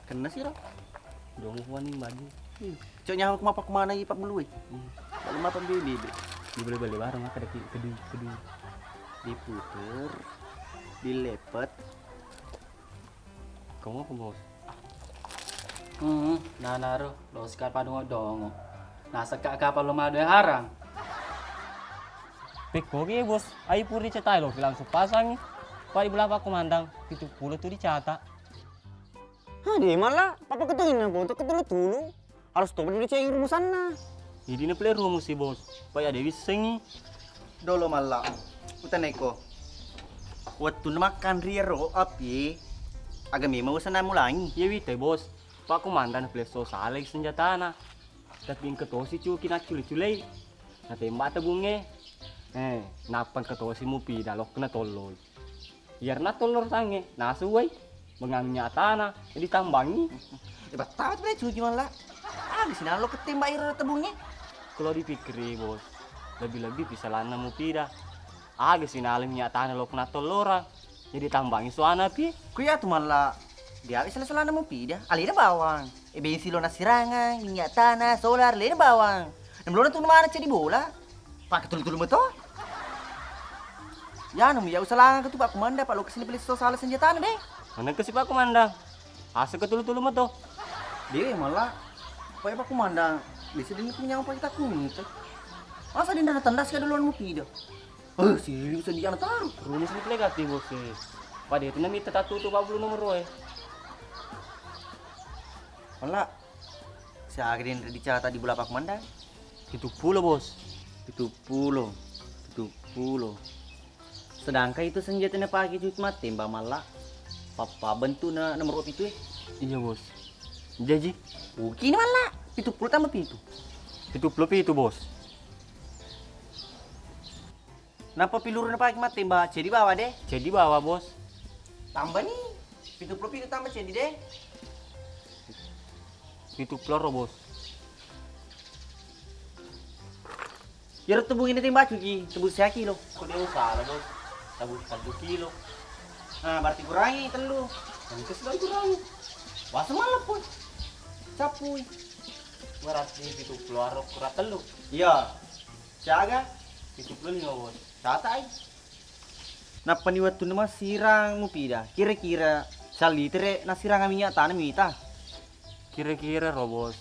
Kena sih lo. Dong wani baju. Cok nyawa ku mapa ku mana i pak bulu e. Lalu mapa bibi. Di beli-beli barang, maka ada kedui, kedui. Diputer, dilepet. Kamu apa bos? Hmm, nanaro lo sikal padongo-dongo. Naseka kapal lo madu harang. Pekko ki bos, ai puri cetai lo langsung pasangi. Pai bela pak komandang, pitu pulo tu dicata. Hah, di mala, papa ketengin na foto ketulu-tulu. Harus toba dulu ceng rumusanna. Jadi na pale rumus si bos, pai ada wissengi. Dolo malla, utaneko. Wettunna makkanri ero api, aga memang usenna mulangi. Iya wita bos, pak komandang pale so salai senjatana. Tapi engka tosi cuki naccule-culei. Natembak tebungnge. Eh, nappa engka tosi mupida lokna tolloi. Iyarna tollor sange, nasu wai. Bengang minyak tanah, ditambangi. Eh, battama tu cuki malla. Aga sinalo ketembak iro tebungnge. Kalau dipikkiri bos, lebih-lebih pisalanna mupida. Aga sinalo minyak tanah lokna tollora. Jadi tambangi suana pi. Ku iya tu malla. Diawe sala-salana mupida. Alena bawang. E bensin lo nasirangang, minyak tanah, solar, lena bawang. Nemlona tu mana cedi bola. Pake tulu-tulu meto. Ya nemu ya usalanga tu pak komanda pak lokasi ni beli so sala senjatana de. Mana ke si pak komanda? Asa ke tulu-tulu meto. Dewe malla. Pak pak komanda. Bisa dini punya apa kita kunyi. Masa dinda tandas ke duluan mupida. Eh, serius di anak taruh. Rumus ni pale gati bos e. Pada itu nami tetatu tu pak bulu nomor e. Malla. Siaga den dicata di bola pak komandang? Pitu pulo bos. Pitu pulo. Pitu pulo. Sedangkan itu senjata na pake cuci mate mbak malla. Papa bentuk na nomor pitu e. Iya bos. Jaji. Oke ini malla. Pitu pulo tambah pitu. Pitu pulo pitu bos. Nappa piluru napake mattembak, ceddi bawa de? Ceddi bawa bos. Tambani. Pitu pulo pitu tambah ceddi de? Pitu pulo ro bos. Iyaro tebung ini tembak cuci, tebung sia kilo. Ko de usala bos. Tebung satu kilo. Nah, berarti kurangi tellu. Engka sibali kurangi. Wasa maleppo. Cappui. Berarti pitu pulo aro kurang tellu. Iya. Siaga? Pitu pulo lima bos. Tata ai. Nappani wettunna massirang mupida, kira-kira sallitere nassirang minyak tanah mita? Kira-kira ro bos,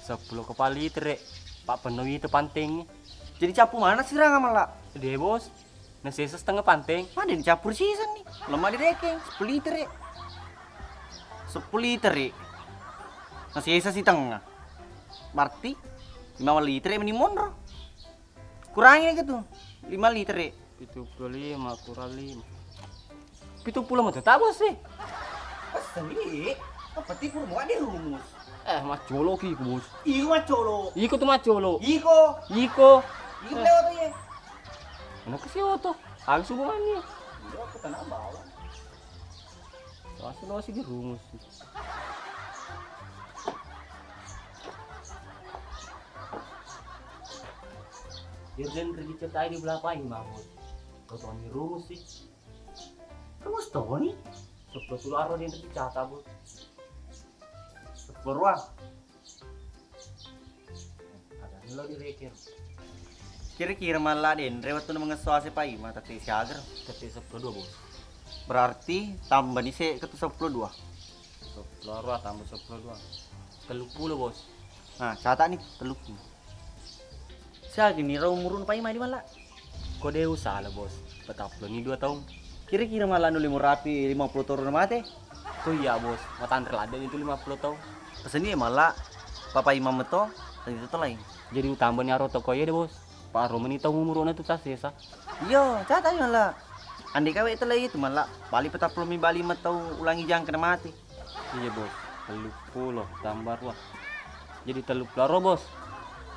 seppulo kepala litere, pappenno wita panteng. Jadi cappu mana nassirang amalla? De bos, nasesa setengah panteng. Pada dicappur sisenni, lemma direkeng, seppulo litere. Seppulo litere. Nasesa sitengnga. Berarti lima litere meni monro. Kurangi ke tu lima litere. Pitu pulo lima kurang lima. Pitu pulo mata tak bos e. Pesen ni. Apa ti pur mau ada rumus. Eh, macolo ki bos. Iko macolo. Iko tu macolo. Iko. Iko. Iko lewat ye. Mana ke si oto? Aku subuh mani. Iya, aku tenang bawah. Langsung lo si dirumus. Irden regi cetai di belapai mabut. Kau tuh dirumus sih. Kamu stoni? Sepuluh tuh aro den regi cata bot. Sepuluh ruang. Ada lo direker. Kira-kira malla denre wettunna mengesso ase paima tette siager. Tette sepuluh dua bos. Berarti tambani se ketu sepuluh dua. Sepuluh dua tambah sepuluh dua. Tellu pulo bos. Nah, catat nih tellu pulo. Siaga ni rau umurun paima di malla. Ko de usala bos, patappulo ni dua taung. Kira-kira malla nuli murapi lima pulo taung na mate. Ko iya bos, matanre ladde itu lima pulo taung. Peseni malla, papa imam meto, tadi itu telai. Jadi utamba ni aro toko iya de bos. Pak aro meni taung umuruna tu tasesa. Iyo, catat malla. Ande kawe telai itu malla, bali patappulo mi bali metau ulangi jangka na mate. Iya bos, tellu pulo tambah dua. Jadi tellu pulo aro bos.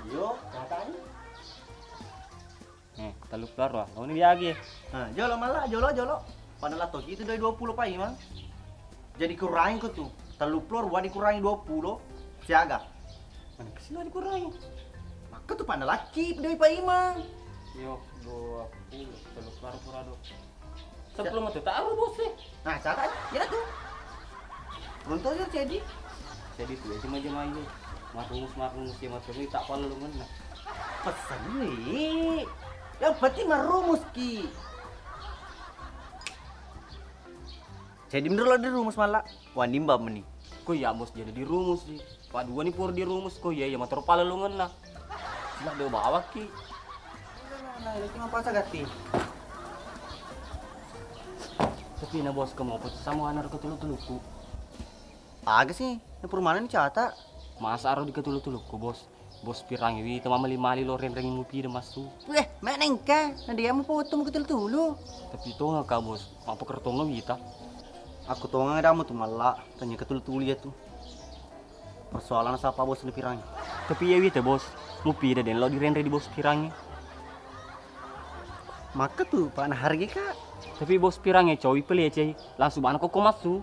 Iyo, catat ni. Eh, tellu pulo aro. Kau ni biagi. Nah, jolo malla, jolo, jolo. Pada latto itu dari dua pulo paimang. Jadi kurangi ko tu. Tellu pulo dua dikurangi dua pulo, siaga. Mana kesini dikurangi? Maka tu pada laki dari paimang. Yo, dua pulo, tellu pulo aro kurado. Sepuluh metu taruh bos eh. Nah, cara ya tu. Runtuh aja jadi. Jadi tu aja aja main. Marungus marungus ya marungus tak pala lu ngena. Pesan ni. Yang penting marumus ki. Jadi menurut lo di rumus malla. Wah, nimba meni. Ko iya bos jadi di rumus sih. Pak dua ni pur di rumus ko iya iya motor pala lu ngena. Sudah do bawa ki. Nah, itu mapasa gatti. Tapi na bos ke mau pecah sama anak ke tulu tuluku. Aga sih, na pur mana ni cata? Masa aro di ke tulu tuluku bos? Bos pirangi wi, tama mali-mali lo renreng mupi de masu. Weh, mana engka? Na dia mau potong ke tulu tulu. Tapi tonga ka bos, apa kertonga wita? Aku tonga ada mau tu malla, tanya ke tulu tulu ya tu. Persoalan sapa bos ni pirangi. Tapi iya wita bos, mupi de den lo direnre di bos pirangi. Maka tu pak na harga ka. Tapi bos pirangi cowi pelecei, langsung mana koko masu.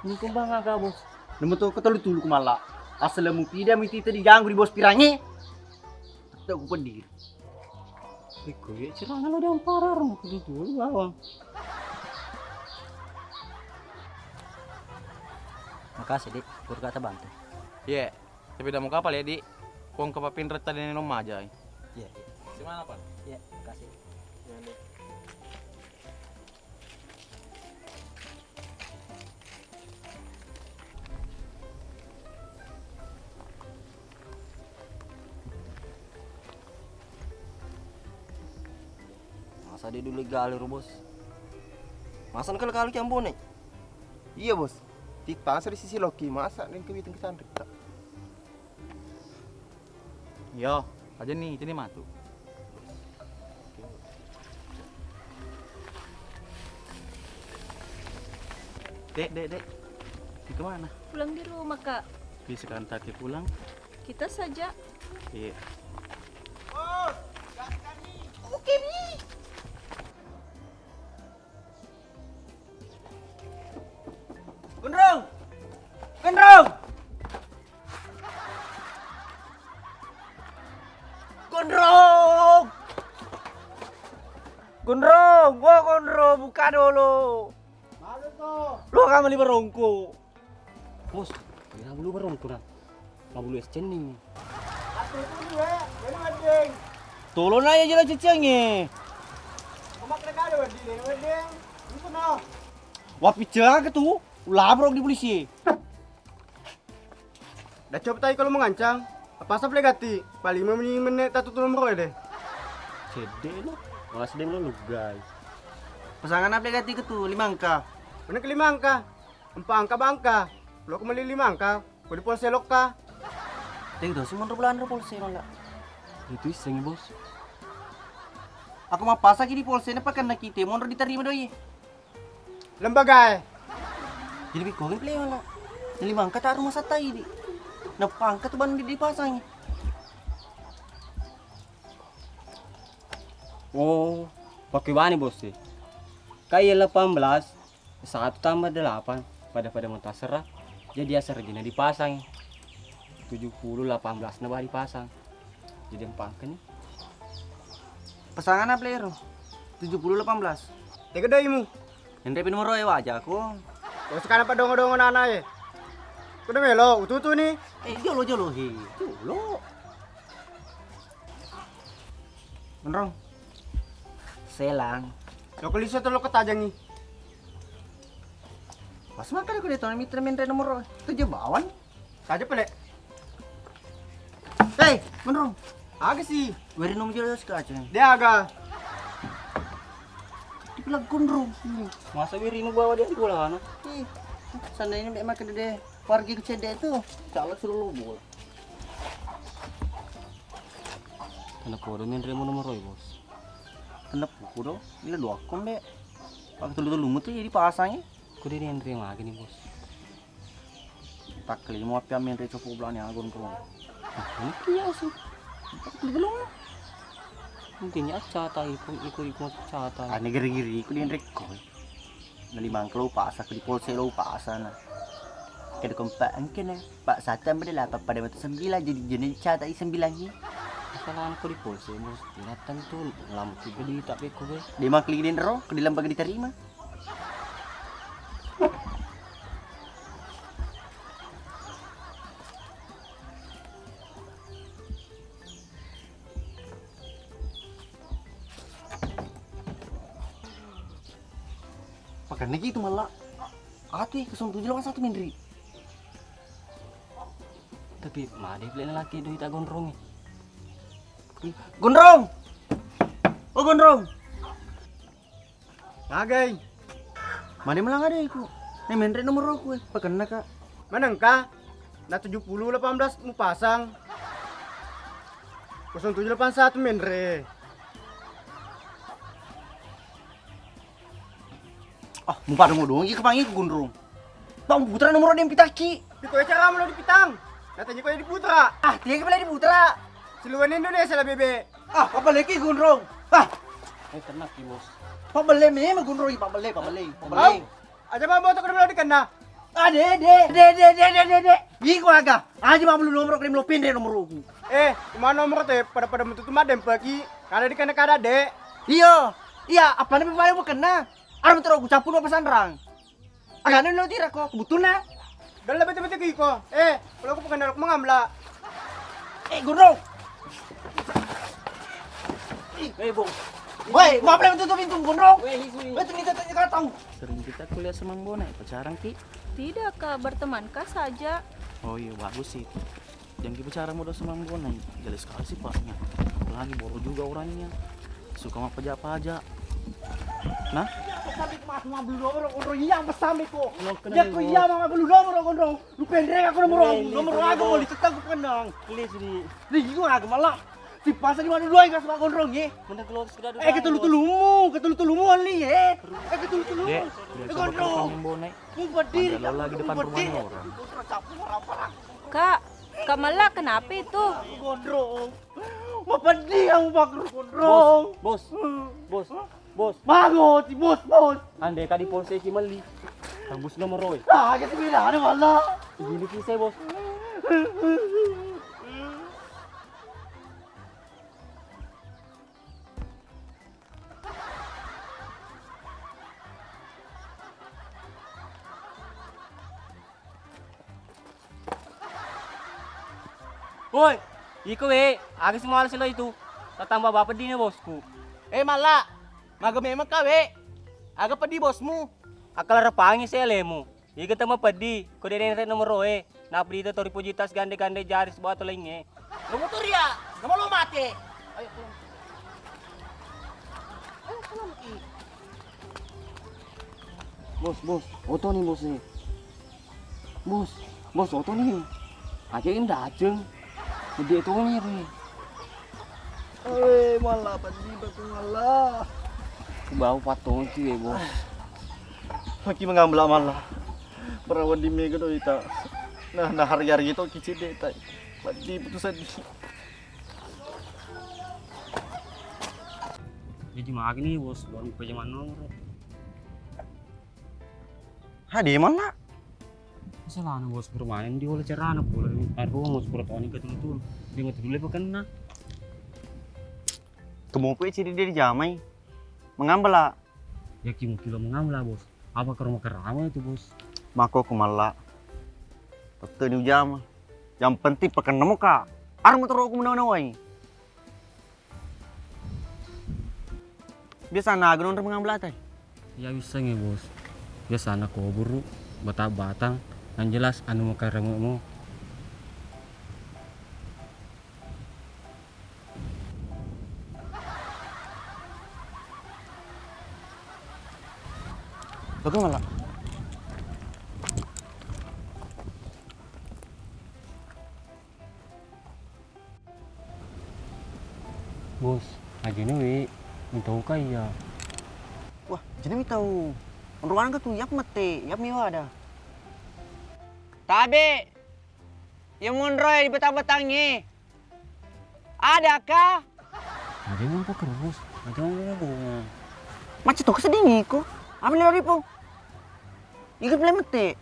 Ini kembang aga bos. Nemu tu ke tulu tulu ku malla. Asal mupi de miti te diganggu di bos pirangi. Aku pedih. Iko ya cerana lo dan pararung kudu dulu bawang. Makasih dik, kurga ta bantu. Iya, tapi damu kapal ya dik. Kong kepapin retta dene lo majai. Iya, iya. Di mana pak? Iya, makasih. Iya dik. Masa dia dulu gali ro bos. Masa kali kali kiambone. Iya bos. Tipang seri sisi loki masa dan kewiting kecantik tak. Yo, aja nih, itu nih matu. Dek, dek, dek. Ini kemana? Pulang di rumah kak. Bisa kan tadi pulang? Kita saja. Iya. Oke bi. Gondrong. Gondrong. Gondrong. Gondrong, wah Gondrong, buka dulu. Malu tuh. Lu kan beli barongko. Bos, kira bulu barongko nah. Mabulu es cening. Aku tuh dua, memang adeng. Tolong aja jelas ceceng ya. Komak rekado wedding, wedding. Itu no. Wah picang ke tuh, labrok di polisi. Dah coba tadi kalau mengancang, apa asap legati? Paling lima menit tatu tulung bro deh. Cedek lo, malah sedih lo lugai. Pasangan apa legati ke tuh, lima angka? Mana ke lima angka? Empat angka bangka. Lo kembali lima angka, kau di polsek lokka. Teng tuh, semua bulan polsek malah. Itu iseng bos. Aku mau pasang di polsek ini pakai nak kita, mau diterima doi. Lembaga e. Jadi bikko kan play wala. Jadi mangka taruh masa tai di. Napangka tu ban di dipasangi. Oh, Pakkibani, Bos, e. Kan iya delapan belas, satu tambah delapan, pada-pada mau tasera. Jadi asera jina dipasang. Tujuh puluh, delapan belas na ba dipasang. Jadi empangkeni. Pasangan apa ero? Tujuh puluh, delapan belas. Tega doimu? Enre pi nomoro e waja ko. Wes kana padongo-dongo nana e. Kudu melo, ututu ni. Eh, jolo, jolo, he. Jolo. Menrong. Selang. Lo ko liso to lo ketajangi. Pas makan aku dia tuh mitra menre nomor tujuh bawang. Saja pele. Hei, Menrong. Aga sih? Weri nomor jolo sekacang. Dia aga. Dibilang Gondrong. Masa wiri mau bawa dia di bola anak? Ih, seandainya memang kena deh. Wargi kecedek itu, calak seluruh bola. Kena kodo menre nomor roy, Bos. Kena puku do, ini dua kom be. Pakai tulu-tulu mutu jadi pasangnya. Kode menre magi nih, Bos. Takkelimo appi ammenre copo belani agon ro. Ini kia sih. Takkelimo. Intinya cata iku, iku, iku cata. Ane geri-geri iku di rekko. Nali mangkelo pasa, di polsek lo pasa na. Kede kompak engkene, Pak Satpam bede lah, pada metu sembilan, jadi jenis cata i sembilan ni. Masalah aku di polsek, Bos. Ingatan tu, lampu gede tak peko be. Dia mangkeli den ro, ke di lembaga diterima. Pakanna ki itu malla. Ati kosong tujuh lawan satu menre. Tapi made pele laki doi ta Gondrong. Gondrong. Oh, Gondrong. Magai. Mane melanga deh iku. Nih menre nomor aku eh. Pakenna kak. Manengka? Na tujuh puluh delapan belas mupasang. Kosong tujuh delapan satu menre. Ah, mupa dong dong iki kepangi ku Gondrong. Bang putra nomor dia pitaki. Itu acara mau dipitang. Katanya kau di putra. Ah, tiga kepala di putra. Seluruh Indonesia lah bebe. Ah, apa lagi Gondrong? Ah. Eh, tenang ki, Bos. Pak bele memang Gondrong, Pak bele, Pak bele, Pak bele. Au, aja mau motor dulu dikenna. Ah, de, de, de. Iku aga. Aja mau belum nomor krim lo pendre nomor aku. Eh, cuma nomor teh pada-pada metu madem pagi. Kada dikenna kada de. Iyo. Iya, apa nih paling mau kena? Arung terus aku campur apa sandrang? Agana lo tira ko kebutuhna. Dalla bete-bete ki ko. Eh, kalau aku pengen aku mengamla. Eh, Guru. Eh, Bos. Woi, mau apa tutup pintu, Guru? Weh, isu. Betul kita tanya kata. Sering kita kuliah sama Mbona, pacaran ki? Tidak, Kak, bertemankah saja? Oh iya, bagus sih. Jangki bicara muda sama Mbona, jelas sekali sifatnya. Apalagi boro juga orangnya. Suka mapajak-pajak. Nah? Sampai ke mata mablu nomor orang iya pesan beko. Ya ku iya mablu nomor orang. Lu pendek aku nomor nomor aku mau dicetak aku kenang. Please di. Di gua aku malah. Si pasar di mana dua yang kasih Gondrong ya? Mending keluar sekedar. Eh, ketulu-tulumu, ketulu-tulumu Ali ya. Eh, ketulu-tulumu. Dek, biasa Gondrong. Mau pedih. Lagi depan rumahnya orang. Kak, Kak Mela, kenapa itu? Gondrong. Mau pedih kamu bakar Gondrong. Bos, bos, bos, bos. Bagus, bos, bos. Andai kadi polsek ki meli. Tembus nomor roy. Ah, gitu beda ada malah. Gini kisah, Bos. Woi, iko we, aga semua silo itu. Tatamba bapa dina bosku. Eh, Malla, maga memang ka we. Aga peddi bosmu. Akala repangi selemu. Iga tama peddi, ko dede nomor roe. Nappa dita tori poji tas gande-gande jari sibawa to laingnge. Lo motor ya, nama lo mate. Ayo pulang. Ayo pulang ki. Bos, bos, oto nih bos nih. Bos, bos, oto nih. Aja ini daceng. Gede to nih. Eh, malah peddi batu malah. Bau patung ki, bos. Maki mengambla malah. Perawan di mega do ita. Nah, nah, hari-hari itu kicit deh, tai. Mati putusan di. Di Magini, Bos, baru pajaman nomor. Ha, de' malla. Masalahna, Bos, pura maneng diola carana pole. Arung, Bos, pura toni ketul-tul. De' mau tulle pakenna. Kemopo ciri de' dijamai. Mengambela. Ya, ki mukilo mengambela, Bos. Apa karo makarama itu, Bos? Mako ku malla. Tette ni ujama. Yang penting pakenna muka. Arung motoroku menawai. Biasana aga nonrong mengambela tai? Ya, wissengngi, Bos. Biasana koburu, batang-batang, yang jelas anu makaremu. Bagaimana? Bos, ajana we, mentau ka iya. Wah, ajana mi tau. Onroang ka tu, yap mette, yap mi wada. Tabe, iya monro e di betang-betangnge. Ada ka? Ada yang apa terus? Ada yang ngomong. Macet tuh keseding iko. Apa lari po? Iko pele mette.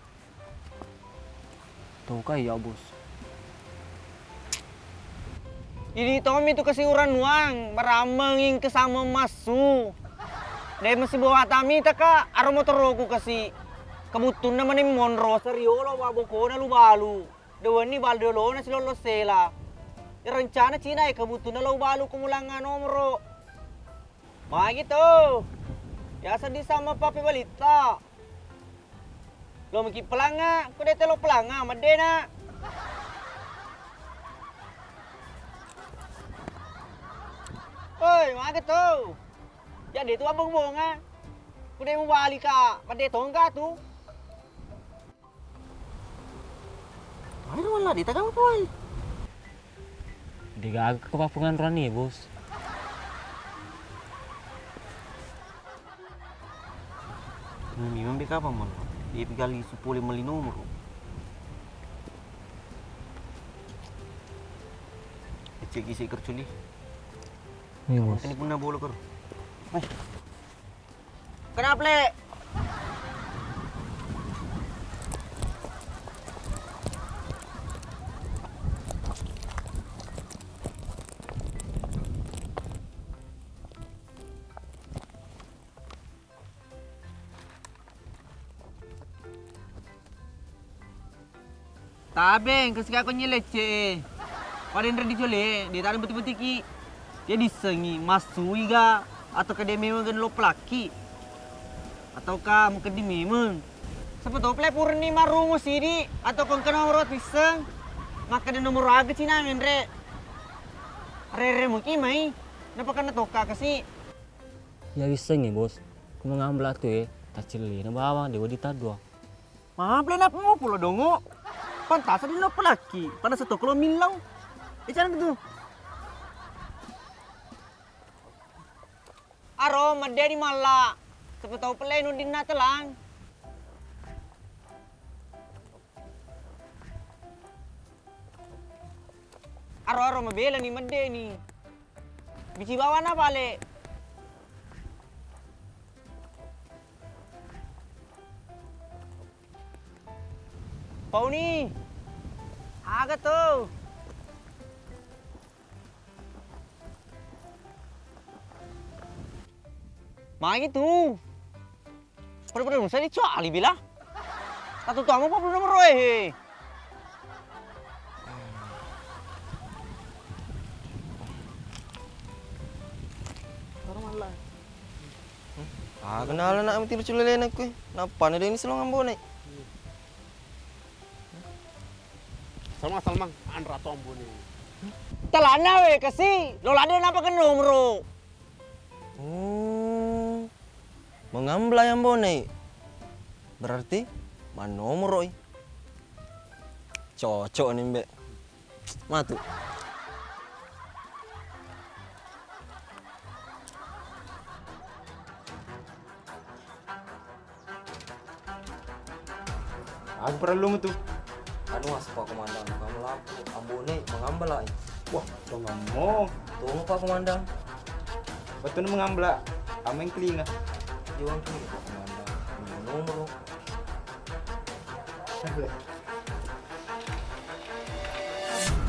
Tau ka iya, Bos. Idi tommi tu kasiuran nuang, marammenging kesama massu. De' masibawa tamita ka, aro motoroku kasi. Kebuttunna mani monro, seriolo wa bokona lu balu. De' wenni bal dolona silollo sela. Rencana cina e kebuttunna lo balu kumulangnga nomoro. Magi to. Biasa disama pape balitta. Lo maki pelanga, ko de' telo pelanga, meddena. Oi, magi to. Jadi tu abang bonga. Ko de' mubalika, medde tongga tu. Ayo wala di taga apa ai? De' gaga ko pappungan roani, Bos. Memang beka apa mon? Dia pigali supole meli nomor. Cek isi kerculi. Iya, Bos. Ini punna bolo karo. Kenapa, Le? Tabeng, engka sikako nyelecce e. Pada enre dicole, de' tadeng beti-betiki. Iya dissengi, massui ga, atau ka de' memeng gen lo pelaki. Atau ka mungkin di memeng. Siapa tahu pele purni marungu sidi, atau ko engka nomoro tisseng. Makkeda nomoro aga cina menre. Rere muki mai, napakanna tokka kasi. Iya wissengngi, Bos. Ku mengambela tu e, taccillena bawang, de' wedding taddua. Maple napa mo pulo dongo? Pantasa di noppo laki, panasa tokko lo millau. E, canang tu. Aro, medde ni malla. Siapa tau pele nuddinna telang. Aro, aro, mabela ni, medde ni. Bici bawana pale. Pauni. Aga tu? Magi tu? Pada-pada nusa dicuali bila. Tatu tu amo pa nomor roe he. Taro malla. Ah, kenal anak mati lucu lelena kue. Napa nih ini selong ambone? Salmang, Salmang, anra tombo nih. Talana we kasi, lo lade napa ke nomor? Oh, mengambla yang bonei. Berarti manomoroi. Cocok nih, Mbak. Matu. Aga parellu mutu? Anu, asa Pak Komandan, kamu laku, ambone, mengambela. Wah, tongammo. Tunggu Pak Komandan. Betul mengambela. Ameng kelinga. Juang kelinga. Nomor.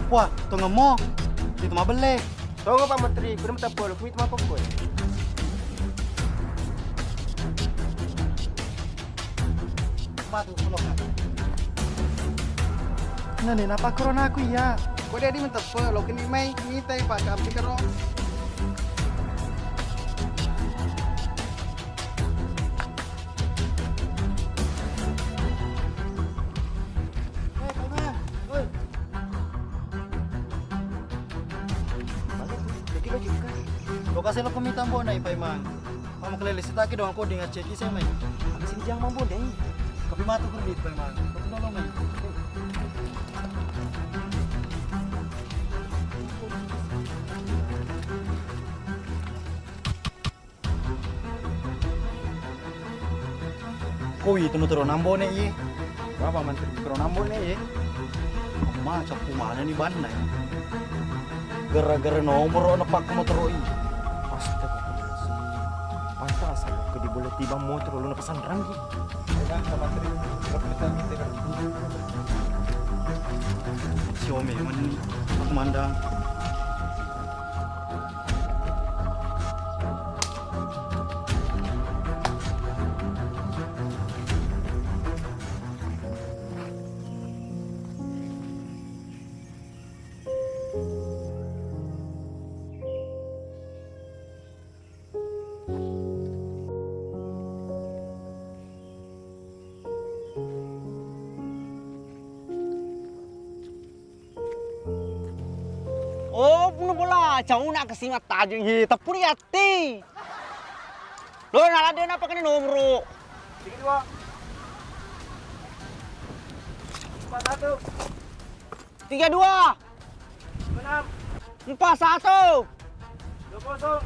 Wah, tongemmu. Itu mabelle. Tongo Pak Menteri, kudu mata polo, kuwi itu mapokko. Matu, pulo, Kak. Nani, napa corona aku iya? Kok dia di mata polo, kini mai, mitai Pak, kami karo. Eh, Paimang. Woi. Balik, balik, balik, balik. Lokasi lo pemita mbok nai, Paimang. Kamu kelele sitaki dong, aku dengar ceki saya, Mai. Habis ini jangan mampu deh. Tapi matu kredit, Paimang. Aku nolong, Mai. Ko itu nu tero nambone ye. Bapa mantri tero nambone ye. Amma cappu manani banna ye. Gara-gara nomoro na pakko motoro i. Astaga. Pantas aku ke di bola tiba motor lu na pesan ranggi. Siomi mani aku mandang. Oh, punu bola, cauna kasi mattajeng he, teppuni atti. Lo nala de napa kene nomoro? Tiga dua. Empat satu. Tiga dua. Enam. Empat satu. Dua kosong.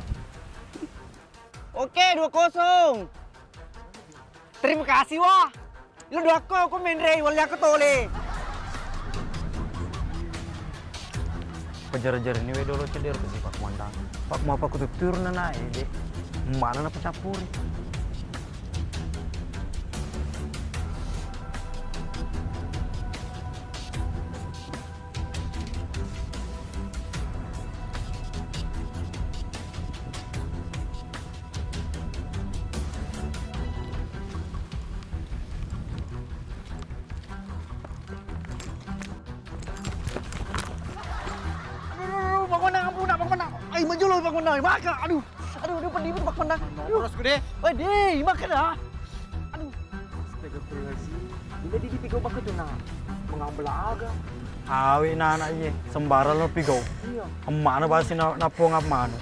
Oke, dua kosong. Terima kasih, wah. Lu dua ko, aku menre, wali aku tole. Pajar-jar ini we dolo ceder ke si Pak Mandang. Pak mau apa kututur na nae, Dek? Mana na pecampur? Aduh, aduh, aduh, Pak Mandang, ampun, Pak Mandang. Ai, maju lo, Pak Mandang, maka, aduh, aduh, aduh, pedih, Pak Mandang. Aduh. Terus gede. Wah, deh, maka dah. Aduh. Astagfirullahaladzim. Jadi di pigau baka tu nah. Mengambel aga. Awi na anak iye, sembarang lo pigau. Iya. Emana basi na, napong apa mana?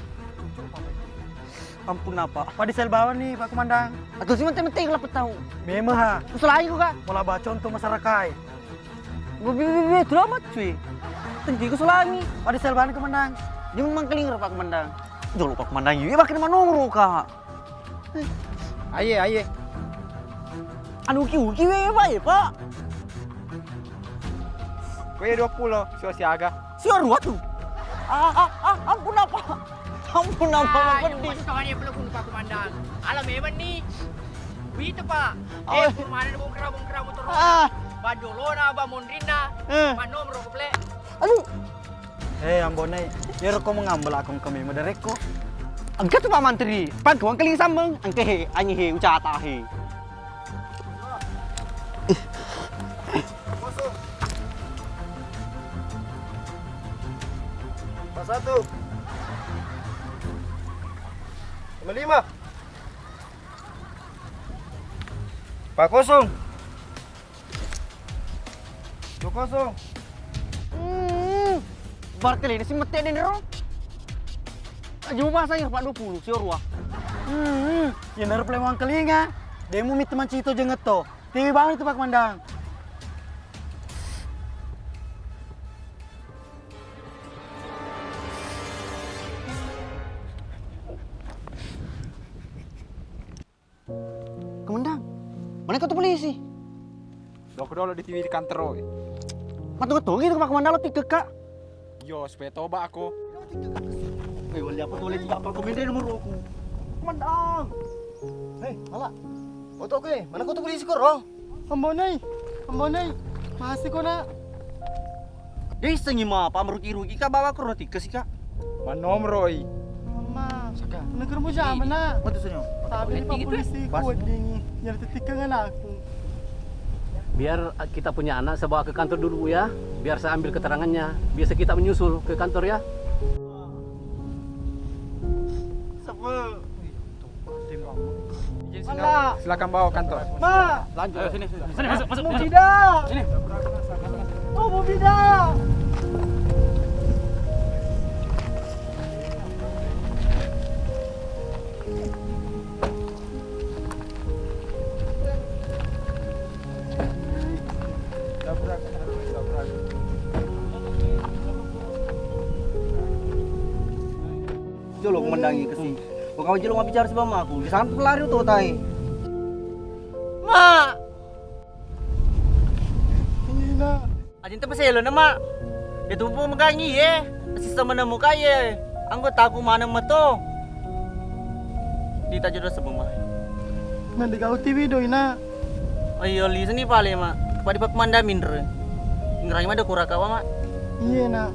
Ampun apa? Apa di sel bawah nih, Pak Komandan? Atau si mete-mete kelapa tahu. Memang ha. Kusalai ku, Kak. Pola baca untuk masyarakat. Bi, bi, bi, bi, selamat cuy. Tengki ku selangi. Apa di sel bawah nih, Komandan? Dia memang keling, Pak Komandan. Jolo, Pak Komandan, iya pakai nomor, Kak. Aye, aye. Anu uki-uki we, Pak, ya, Pak. Koe dua puluh, sio siaga. Sio rua tu. Ah, ah, ah, ampun apa? Ampun apa, ah, pedih. Yang pas kau ni pelukun Pak Komandan. Alah memang ni. Wih, itu, Pak. Oh. Eh, mana ada bongkar-bongkar motor. Ah. Pak Jolo na, Pak Mondrin na. Eh. Pak Nom rokok plek. Aduh. Eh, Ambo Nai, iyaro ko mengambel akong kami madarekko. Engka tu Pak Mantri, pangkawang keling sambeng, engka he, anyi he, ucata he. Empat satu. Lima lima. Empat kosong. Dua kosong. Hmm, bartele ini si mette dendro. Aja bahasa ya, Pak, dua puluh, si Orwa. Hmm, ya naruh pelewang kelinga. Demu mit teman cito jengeto. Tiwi banget itu, Pak Komandan. Komandan, mana kau tu polisi? Dok dolo di tiwi di kantor, oi. Matu ketongi tu Pak Komandan lo tiga, Kak. Yo, supaya toba aku. Eh, wali apa tu lagi apa kau minta nomor aku? Hei, mala. Oto ke, mana kau tu polisi koro? Ambonai, ambonai. Masih kau nak? Dei sengi ma, pa meruki-ruki ka bawa koro tiga sih, Kak. Manomroi. Mama. Saka. Negerimu zaman nak. Matu senyo. Tapi ini polisi kuat dingin. Nyari titikkan aku. Biar kita punya anak saya bawa ke kantor dulu ya. Biar saya ambil keterangannya. Biasa kita menyusul ke kantor ya. Silakan bawa kantor. Ma. Lanjut. Ayo, sini, sini. Sini, masuk, masuk, masuk. Mubida. Sini. Oh, Mubida. Jolo mendangi kesi. Bukan jolo mau bicara sebab aku. Di sana pelari tuh tai. Ma. Ina. Ajin tepa selo na, Ma. Dia tuh megangi ye. Sisa mana muka ye. Anggota aku mana meto. Di tajo dosa pemah. Mending kau T V do, Ina. Ayo, li seni pale, Ma. Pada pak manda minre. Ngerai mada kuraka, Ma. Iya, Nak.